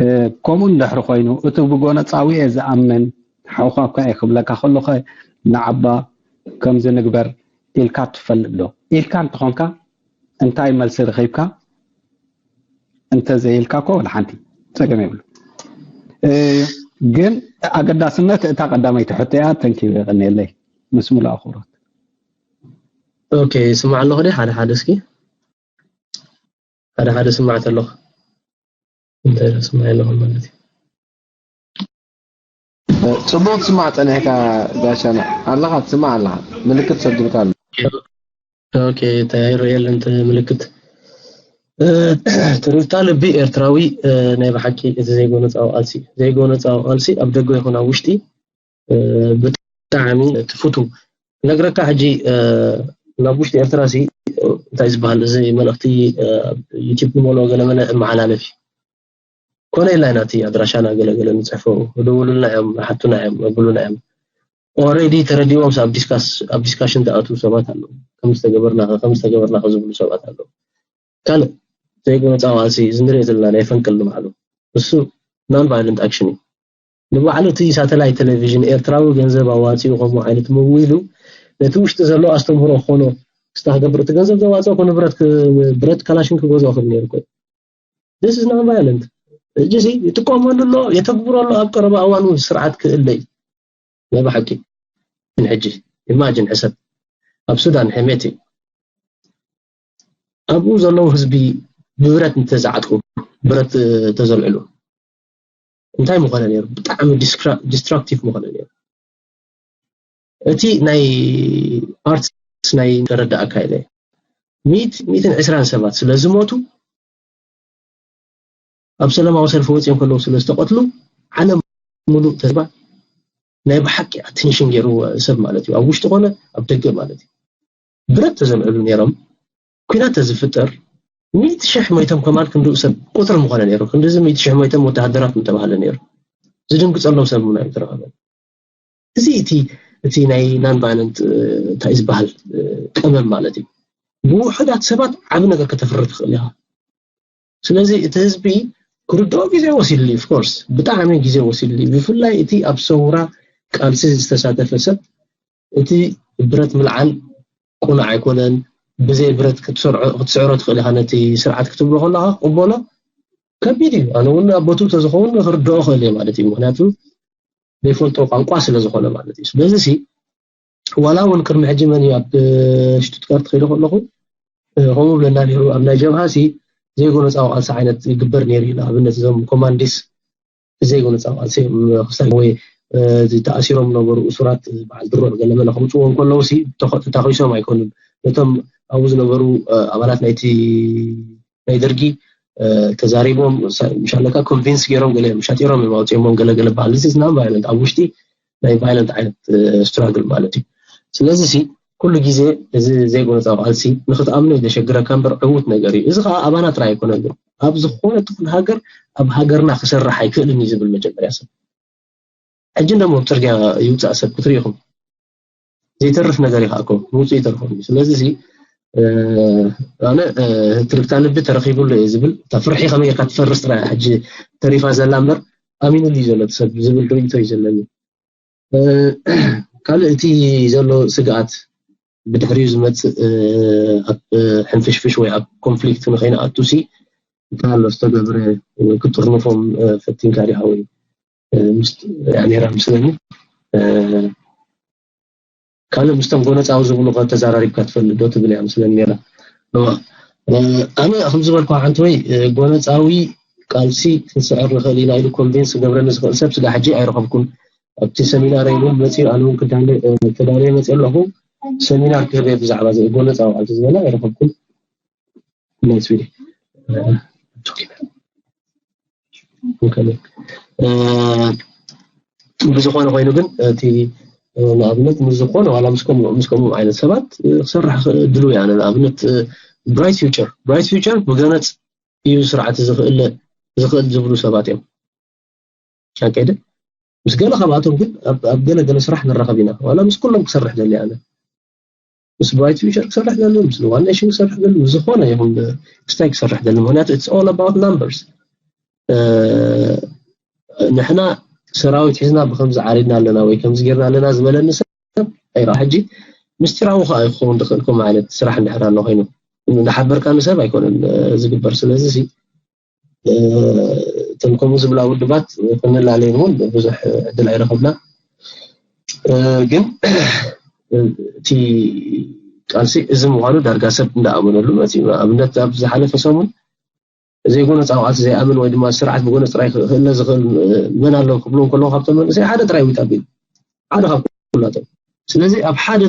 እ፣ ከምኡ እንድሕሪ ኮይኑ፣ እቲ ብጎነጻዊ እየ ዝኣምን፣ ሓውኻ እኳ እየ ክብለካ ከለኹ፣ ንዓባ ከምዚ ንግበር ኢልካ ትፈልጥ ዶ? ኢልካ እንተኾንካ፣ እንታይ መልሲ ረኺብካ? እንተ ዘይልካ እኮ ወላ ሓንቲ ጸገም የብሉ። እ፣ ግን ኣገዳስነት እታ ቀዳመይቲ ሕቶ እያ። ተንኪዩ፣ የቐንየለይ። ምስ ሙሉእ ኣኽብሮት። ኦኬ፣ ስማዕ ኣለኹ ድየ? ሓደ ሓደ እስኪ። ሓደ ሓደ ስማዕ ተለኹ። እንታይ ስማዕ ኣለኹ ማለት እዩ። ጽቡቕ ትስማዕ ጸኒሕካ ጋሻና። ኣለኻ፣ ትስማዕ ኣለኻ። ምልክት ሰዲርካ ኣሎ። ኦኬ፣ እንታይ ይረኣየለን እቲ ምልክት? እ፣ ትርታ ልቢ ኤርትራዊ፣ እ፣ ናይ ብሓቂ እቲ ዘይጎነጻዊ ቃልሲ፣ ዘይጎነጻዊ ቃልሲ ኣብ ደገ ይኹን ኣብ ውሽጢ፣ እ፣ ብጣዕሚ ትፍቱ። ነግረካ ሕጂ፣ እ፣ ናብ ውሽጢ ኤርትራ ሲ፣ እንታይ ዝበሃል እዚ መልእኽቲ፣ እ፣ ዩቲዩብ ንመልኦ ገለ መለ እመሓላለፍ እዩ። ኮነ ኢልና ኢና እቲ ኣድራሻና ገለ ገለ ንጽሕፎ፣ ደውሉልና እዮም፣ ሓቱና እዮም፣ ኣብሉና እዮም። ኦልሬዲ ተረዲዎም ኣብ ዲስካስ-፣ ኣብ ዲስካሽን ዝኣትዉ ሰባት ኣለዉ። ከም ዝተገበርና ከ፣ ከም ዝተገበርና ከ ዝብሉ ሰባት ኣለዉ። ካልእ ዘይጎነጻዊ ቃልሲ እዚ ንሪኦ ዘለና ናይ ፈንቅል ንባዕሉ፣ እሱ non violent action እዩ። ንባዕሉ እቲ ሳተላይት ቴሌቪዥን ኤርትራዊ ገንዘብ ኣዋጺኡ ከምኡ ዓይነት መዊሉ ነቲ ውሽጢ ዘሎ ኣስተምህሮ ክኾኖ ክስታ ክገብር፣ እቲ ገንዘብ ዘዋጽኦ እኮ ንብረት ክ-፣ ብረት ካላሽን ክገዝኦ ክእል ነይሩ እኮ እዩ። This is non violent። ሕጂ እዚ ይጥቀመሉ ኣሎ፣ የተግብሮ ኣሎ። ኣብ ቀረባ እዋን እውን ስርዓት ክእለ እዩ። ናይ ብሓቂ ግን ሕጂ ኢማጂን ሕሰብ፣ ኣብ ሱዳን ሕሜት እዩ። ኣብኡ ዘለዉ ህዝቢ ብብረት እንተዝዓጥቁ፣ ብረት፣ እ፣ ተዘልዕሉ፣ እንታይ ምኾነ ነይሩ? ብጣዕሚ ዲስትራ-፣ ዲስትራክቲቭ ምኾነ ነይሩ። እቲ ናይ ኣርትስ ናይ ተረዳእካ ኢለ፣ ሚእቲ፣ ሚእትን ዕስራን ሰባት ስለ ዝሞቱ፣ ኣብ ሰላማዊ ሰልፊ ወፂኦም ከለዉ ስለ ዝተቐትሉ፣ ዓለም ሙሉእ ተስባ ናይ ብሓቂ ኣቴንሽን ገይርዎ ሰብ ማለት እዩ። ኣብ ውሽጢ ኮነ ኣብ ደገ ማለት እዩ። ብረት ተዘልዕሉ ነይሮም። ኲናት ተዝፍጠር፣ ሚእቲ ሽሕ ሞይቶም ከማን ክንድኡ ሰብ ቁፅሪ ምኾነ ነይሩ። ክንድዚ ሚእቲ ሽሕ ሞይቶም ወተሃደራት ምተባህለ ነይሩ። ዝድንግፀሎም ሰብ ምና ይተረኸበ። እዚ እቲ፣ እቲ ናይ non violent፣ እ፣ እንታይ ዝበሃል፣ እ፣ ቀመም ማለት እዩ። ብውሑዳት ሰባት ዓቢ ነገር ከተፍሪ ትኽእል ኢኻ። ስለዚ እቲ ህዝቢ ክርድኦ ግዜ ወሲድሉ እዩ። Of course፣ ብጣዕሚ ግዜ ወሲድሉ እዩ። ብፍላይ እቲ ኣብ ሰውራ ቃልሲ ዝተሳተፈ ሰብ፣ እቲ ብረት ምልዓል ቁኑዕ ኣይኮነን። ብዘይ ብረት ክትሰርዖ፣ ክትስዕሮ ትኽእል ኢኻ። ነቲ ስርዓት ክትብሎ ከለኻ ክቕበሎ ከቢድ እዩ። ኣነ እውን ኣብ ቦትኡ ተዝኸውን ክርድኦ ክእል እየ ማለት እዩ። ምኽንያቱ ዘይፈልጦ ቋንቋ ስለ ዝኾነ ማለት እዩ። ስለዚ ሲ፣ ዋላ እውን ቅድሚ ሕጂ መን እዩ ኣብ ሽቱትጋርት ከይደ ከለኹ፣ እ፣ ከምኡ ብለና ነይሩ። ኣብ ናይ ጀብሃ ሲ፣ ዘይጎነፃዊ ቃልሲ ዓይነት ይግበር ነይሩ እዩ። ንኣብነት እዞም ኮማንዲስ ዘይጎነፃዊ ቃልሲ እዮም ክሳይ ወይ ተኣሲሮም ነበሩ እሱራት በዓል ድሮ ገለመለ ከምፅዎ እንከለዉ ተታኺሶም ኣይኮኑን። ነቶም ኣብኡ ዝነበሩ ኣባላት ናይቲ ናይ ደርጊ ተዛሪቦም ምሻለካ ኮንቪንስ ገይሮም ገለ ሻጢሮም እዮም ኣውፅኦሞም ገለ ገለ በዓል ዚስ ናን ቫይለንት ኣብ ውሽጢ ናይ ቫይለንት ዓይነት ስትራግል ማለት እዩ። ስለዚ ሲ ኩሉ ግዜ እዚ ዘይጎነፃዊ ቃልሲ ንክትኣምኖ እዩ ዘሸግረካ እምበር ዕዉት ነገር እዩ። እዚ ከዓ ኣባና ጥራይ ኣይኮነን፣ ግን ኣብ ዝኾነ ትኹን ሃገር ኣብ ሃገርና ክሰርሕ ኣይክእልን እዩ ዝብል መጀመርያ ሰብ ሕጂ እንደሞ ኣብ ፅርግያ ይውፃእ ሰብ ክትሪኢኹም ዘይተርፍ ነገር እዩ። ከኣኮ ምውፅእ ይተርፎም እዩ። ስለዚ ሲ ኣነ ትርግታ ልቢ ተረኪቡሉ እየ ዝብል እታ ፍርሒ ከመይ ጌርካ ትፈርስ ጥራይ ሕጂ ተሪፋ ዘላ እምበር ኣሚኑሉ እዩ ዘሎ ሰብ ዝብል ርእቶ እዩ ዘለኒ። ካልእ እቲ ዘሎ ስግኣት ብድሕሪኡ ዝመፅእ ኣብ ሕንፍሽፍሽ ወይ ኣብ ኮንፍሊክት ንኸይንኣቱ ሲ እንታይ ኣሎ ዝተገብረ ክጥርንፎም ፈቲንካ ዲኻ ወይ ኔራ ምስለኒ ካልእ ምስቶም ጎነፃዊ ዝብሉ ተዛራሪብካ ትፈልጥ ዶ ትብል እያ ምስለኒ ኔራ። ኣነ ከም ዝበልኩ ሓንቲ ወይ ጎነፃዊ ቃልሲ ክንስዕር ንኽእል ኢና ኢሉ ኮንቪንስ ክገብረኒ ዝኽእል ሰብ ስጋ ሕጂ ኣይረኸብኩን። ኣብቲ ሰሚናር እውን መፅኡ ኣነ እውን ተዳልየ መፅእ ኣለኹ። ሰሚናር ክህበ ብዛዕባ ጎነፃዊ ቃልሲ ዝበለ ኣይረኸብኩን። ናይ ስዊዲ ብዝኾነ ኮይኑ ግን እቲ ንኣብነት ምስ ዝኾነ ዋላ ምስ ከምኡ ዓይነት ሰባት ክሰርሕ ድልው እያ። ንኣብነት ብራይት ፊውቸር ብራይት ፊውቸር ብገነፅ እዩ ስርዓት ዝኽእል ዝኽእል ዝብሉ ሰባት እዮም። ኣካይደ ምስ ገለ ካብኣቶም ግን ኣብ ገለ ገለ ስራሕ ንራኸብ ኢና። ዋላ ምስ ኩሎም ክሰርሕ ደሊ ኣነ ምስ ብራይት ፊውቸር ክሰርሕ ደሊ ምስ ዋን ኔሽን ክሰርሕ ደሊ ምስ ዝኾነ ይኹን ክስታይ ክሰርሕ ደሊ ምክንያቱ it's all about numbers። ንሕና ሰራዊት ሒዝና ብከምዚ ዓሪድና ኣለና ወይ ከምዚ ጌርና ኣለና ዝበለኒ ሰብ ኣይራ ሕጂ ምስጢራዊ ከዓ ክኸውን ዝኽእል ከምኡ ዓይነት ስራሕ እንድሕር ኣሎ ኮይኑ ንሓበርካ ንሰብ ኣይኮነን ዝግበር። ስለዚ እተን ከምኡ ዝብላ ውድባት ክንላለየን እውን ብዙሕ ዕድል ኣይረኸብና። ግን እቲ ቃልሲ እዚ ምዃኑ ዳርጋ ሰብ እንዳኣመነሉ መፂኡ። ኣብነት ኣብ ዝሓለፈ ሰሙን ዘይጎነፃዊ ቃልሲ ዘይኣምን ወይ ድማ ስርዓት ብጎነፅ ጥራይ ክህለ ዝኽእል መን ኣሎ ክብሉ እንከለዉ ካብቶም መንእሰይ ሓደ ጥራይ ዊጣ ቢል ሓደ ካብ ኩላቶም። ስለዚ ኣብ ሓደ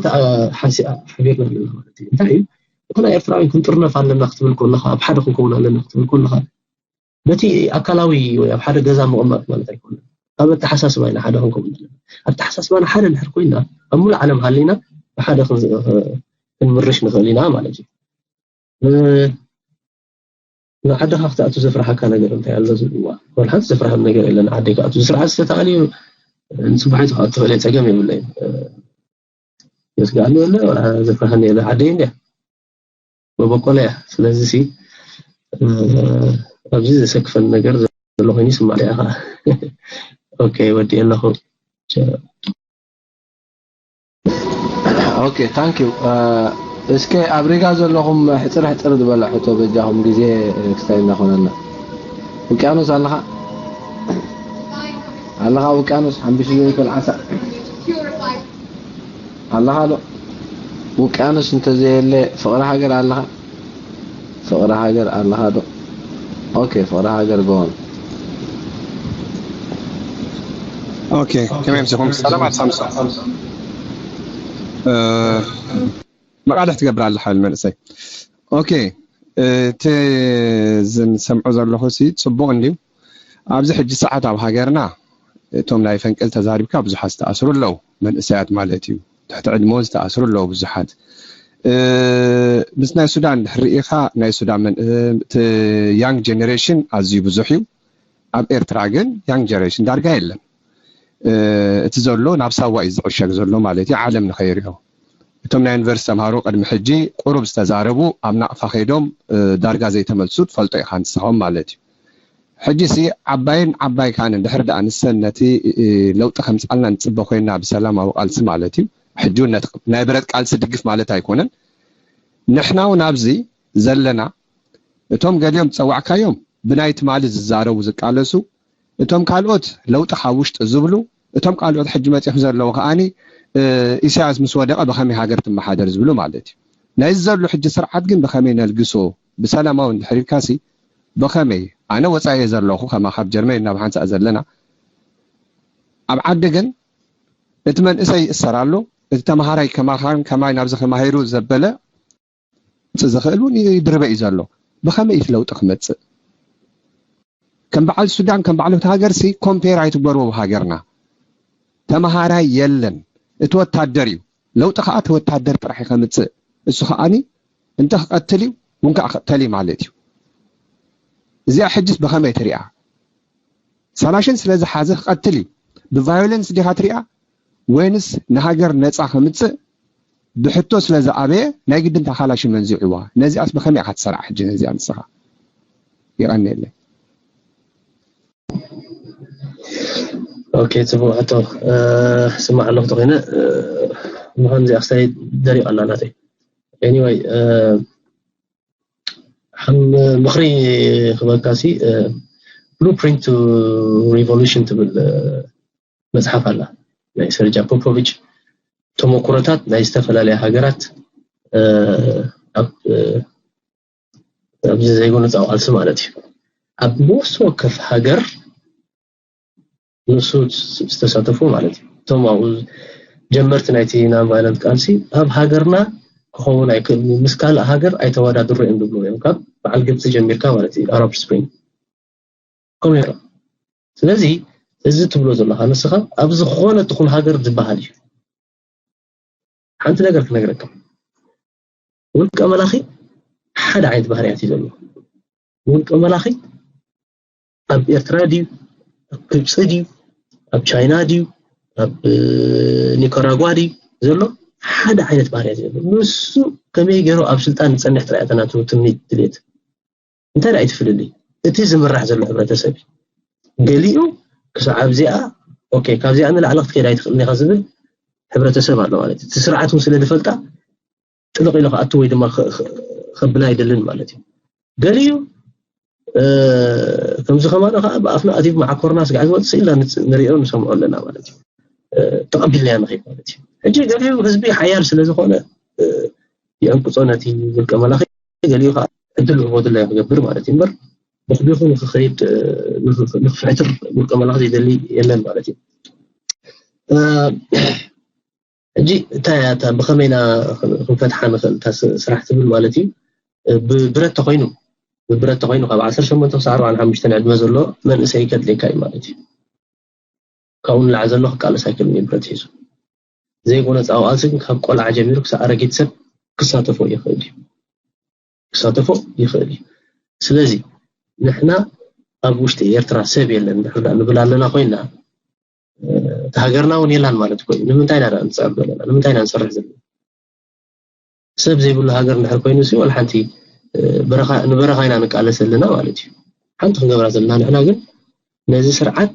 ሓቢርና ኣለና ማለት እዩ። እንታይ እዩ ንሕና ኤርትራውያን ክንጥርነፍ ኣለና ክትብል ከለካ ኣብ ሓደ ክንከውን ኣለና ክትብል ከለካ በቲ ኣካላዊ ወይ ኣብ ሓደ ገዛ ምቕማጥ ማለት ኣይኮነን። ኣብ ኣተሓሳስባ ኢና ሓደ ክንከውን ዘለና። ኣተሓሳስባና ሓደ እንድሕር ኮይና ኣብ ሙሉእ ዓለም ሃሊና ብሓደ ክንምርሽ ንኽእል ኢና ማለት እዩ። ንዓድኻ ክትኣቱ ዘፍርሓካ ነገር እንታይ ኣሎ ዝብልዋ ወላ ሓንቲ ዘፍርሃኒ ነገር የለን። ዓደይ ክኣቱ ስርዓት ዝተተኣልዩ ንፅባሒቱ ክኣቱ ክእል ፀገም የብለይ። የስግኣኒ የለ ወላ ዘፍርሃኒ የለ ዓደይ እንድያ መበቆለያ። ስለዚ ሲ ኣብዚ ዘሰክፈኒ ነገር ዘሎ ኮይኑ ይስማዕ ኢኻ። ኦኬ ወዲ ኣለኹ። ኦኬ ታንክ ዩ። እስከ ኣብ ሪጋ ዘለኹም ሕፅር ሕፅር ዝበለ ሕቶ በጃኹም ግዜ ክስታይ እናኾነና። ውቅያኖስ ኣለኻ ኣለኻ ውቅያኖስ ሓምቢሽ ዘይክል ዓሳ ኣለኻ ዶ ውቅያኖስ እንተዘየለ ፍቕሪ ሃገር ኣለኻ ፍቕሪ ሃገር ኣለኻ ዶ? ኦኬ ፍቕሪ ሃገር ጎን ኦኬ ከመይ ምሲኹም ሰላም ኣብ ሳምሶን መቃልሕ ትገብር ኣለካ መንእሰይ ኦኬ እቲ ዝሰምዖ ዘለኹ ሲ ፅቡቅ እንድዩ ኣብዚ ሕጂ ሰዓት ኣብ ሃገርና እቶም ናይ ፈንቅል ተዛሪብካ ብዙሓት ዝተኣስሩ ኣለዉ መንእሰያት ማለት እዩ ትሕቲ ዕድመ ዝተኣስሩ ኣለዉ ብዙሓት ምስ ናይ ሱዳን ድሕሪ ኢኻ ናይ ሱዳን እቲ young generation ኣዝዩ ብዙሕ እዩ ኣብ ኤርትራ ግን young generation ዳርጋ የለን እቲ ዘሎ ናብ ሳዋ እዩ ዝዕሸግ ዘሎ ማለት እዩ ዓለም ንኸይሪኦ እቶም ናይ ዩኒቨርሲቲ ተምሃሮ ቅድሚ ሕጂ ቁሩብ ዝተዛረቡ ኣብ ናቕፋ ከይዶም ዳርጋ ዘይተመልሱ ትፈልጦ ኢኻ ንስኻኦም ማለት እዩ ሕጂ ሲ ዓባይን ዓባይ ካን እንድሕር ደኣ ንሰን ነቲ ለውጢ ከምፃልና ንፅበ ኮይና ብሰላማዊ ቃልሲ ማለት እዩ ሕጂ እውን ነቲ ናይ ብረት ቃልሲ ድግፍ ማለት ኣይኮነን ንሕና እውን ኣብዚ ዘለና እቶም ገሊኦም ዝፀዋዕካዮም ብናይ ትማሊ ዝዛረቡ ዝቃለሱ እቶም ካልኦት ለውጢ ካብ ውሽጢ ዝብሉ እቶም ካልኦት ሕጂ መፂኹም ዘለዉ ከዓኒ ኢሳያስ ምስ ወደቐ ብኸመይ ሃገር ትመሓደር ዝብሉ ማለት እዩ ነዚ ዘሎ ሕጂ ስርዓት ግን ብኸመይ ነልግሶ ብሰላማዊ እንድሕር ኢልካሲ ብኸመይ? ኣነ ወፃኢ እየ ዘለኹ፣ ከማኻ ኣብ ጀርመን ኢና ብሓንሳእ ዘለና። ኣብ ዓዲ ግን እቲ መንእሰይ ይእሰር ኣሎ፣ እቲ ተምሃራይ ከማኻን ከማይ ናብዚ ከማሂሩ ዘበለ ክመፅእ ዝኽእል እውን ይድርበ እዩ ዘሎ። ብኸመይ እቲ ለውጢ ክመፅእ? ከም በዓል ሱዳን፣ ከም በዓል እቲ ሃገርሲ ኮምፔር ኣይትግበርዎ። ብሃገርና ተምሃራይ የለን፣ እቲ ወታደር እዩ። ለውጢ ከዓ እቲ ወታደር ጥራሕ እዩ ከምፅእ። እሱ ከዓኒ እንተ ክቐትል እዩ እውን ከዓ ክቕተል እዩ ማለት እዩ። እዚኣ ሕጅስ ብኸመይ ትሪኣ? ሳላሽን ስለ ዝሓዘ ክቐትል እዩ። ብቫዮለንስ ዲኻ ትሪኣ ወይንስ ንሃገር ነፃ ከምፅእ ብሕቶ ስለ ዝኣበየ ናይ ግድን እታ ካላሽን መንዚዕዋ? ነዚኣስ ብኸመይ ኢኻ ትሰርዓ ሕጂ ነዚኣ ንስኻ? ይቐንየለይ። ኦኬ፣ ጽቡቕ ሕቶ። እ፣ ስማዕ ኣለኹ ተኾይነ፣ እ፣ ምዃን እዚኣ ክሳይ ደሪቕ ኣላ ናተይ። ኤኒወይ፣ እ፣ ከም ምኽሪ ክበካ ሲ፣ እ፣ ብሉፕሪንት ቱ ሪቮሉሽን ትብል፣ እ፣ መጽሓፍ ኣላ ናይ ሰርጃ ፖፖቪች፣ ተመኩሮታት ናይ ዝተፈላለያ ሃገራት፣ እ፣ ኣብ፣ እ፣ ኣብዚ ዘይጎነጻዊ ቃልሲ ማለት እዩ። ኣብ ነፍሲ ወከፍ ሃገር ንሱ ዝተሳተፉ ማለት እዩ። እቶም ኣብኡ ጀመርቲ ናይቲ ናን ቫይለንት ቃልሲ ኣብ ሃገርና ክኸውን ኣይክእልን እዩ፣ ምስ ካልእ ሃገር ኣይተወዳድሮ እዮም ዝብሉ እዮም። ካብ በዓል ግብፂ ጀሚርካ ማለት እዩ፣ ኣረብ ስፕሪንግ ከምኡ ይረኣ። ስለዚ እዚ ትብሎ ዘለኻ ንስኻ ኣብ ዝኾነ ትኹን ሃገር ዝበሃል እዩ። ሓንቲ ነገር ክነግረካ፣ ውልቀ መላኺ ሓደ ዓይነት ባህርያት እዩ ዘለዎ። ውልቀ መላኺ ኣብ ኤርትራ ድዩ፣ ኣብ ግብፂ ድዩ፣ ኣብ ቻይና ድዩ፣ ኣብ እ፣ ኒካራጓ ድዩ ዘሎ፣ ሓደ ዓይነት ባህርያት እዩ ዘለዎ። ንሱ ከመይ ገይሩ ኣብ ስልጣን ዝፀንሕ ጥራይ እያ እታ ናቱ ትምኒት ድሌት። እንታይ ደኣ ትፍልልይ? እቲ ዝምራሕ ዘሎ ሕብረተሰብ እዩ። ገሊኡ ክሳዕ ኣብዚኣ፣ ኦኬ፣ ካብዚኣ ንላዕሊ ክትከይድ ኣይትኽእልን ኢኻ ዝብል ሕብረተሰብ ኣሎ ማለት እዩ። እቲ ስርዓት እውን ስለ ዝፈልጣ ጥልቕ ኢሉ ክኣቱ ወይ ድማ ከ-፣ ከ-፣ ከብላ ኣይደልን ማለት እዩ። ገሊኡ እ፣ ከምዚ ከማና ከዓ ብኣፍና ኣትዩ መዓኮርና ስጋዕ ዝወፅእ ኢልና ንፅ-፣ ንሪኦ ንሰምዖ ኣለና ማለት እዩ። እ፣ ተቐቢልናዮ ንኸይድ ማለት እዩ። ሕጂ ገሊኡ ህዝቢ ሓያል ስለ ዝኾነ፣ እ፣ ይዕንቅጾ ነቲ ውልቀ መላኺ፣ ገሊኡ ከዓ ዕድል ህቦ ድላዩ ክገብር ማለት እዩ። እምበር ብኽቢኹ ንኽኸይድ፣ እ፣ ንኽ-፣ ንኽፍሕትር ውልቀ መላኺ ዘይደሊ የለን ማለት እዩ። እ፣ ሕጂ እንታይ እያ እታ ብኸመይ ኢና ክንፈትሓ ንኽእል እታ ስ-፣ ስራሕ ትብል ማለት እዩ። እ፣ ብብረት ተኾይኑ፣ ብብረት ተኾይኑ ካብ ዓሰርተ ሸሞንተ ክሳብ ኣርባዓን ሓሙሽተን ዕድመ ዘሎ መንእሰይ ከድልየካ እዩ ማለት እዩ። ካብኡ ንላዕሊ ዘሎ ክቃለስ ኣይክእልን እዩ ብረት ሒዙ። ዘይጎነጻዊ ቃልሲ ግን ካብ ቆልዓ ጀሚሩ ክሳብ ኣረጊት ሰብ ክሳተፎ ይኽእል እዩ። ክሳተፎ ይኽእል እዩ። ስለዚ ንሕና ኣብ ውሽጢ ኤርትራ ሰብ የለን እንድሕር ደኣ ንብል ኣለና ኮይንና፣ እ፣ እቲ ሃገርና እውን የላን ማለት እኮ እዩ። ንምንታይ ኢና ደኣ ንጻረር ዘለና? ንምንታይ ኢና ንሰርሕ ዘለና? ሰብ ዘይብሉ ሃገር እንድሕር ኮይኑ ሲ ዋላ ሓንቲ፣ እ፣ በረኻ፣ ንበረኻ ኢና ንቃለስ ዘለና ማለት እዩ። ሓንቲ ክንገብራ ዘለና ንሕና ግን ነዚ ስርዓት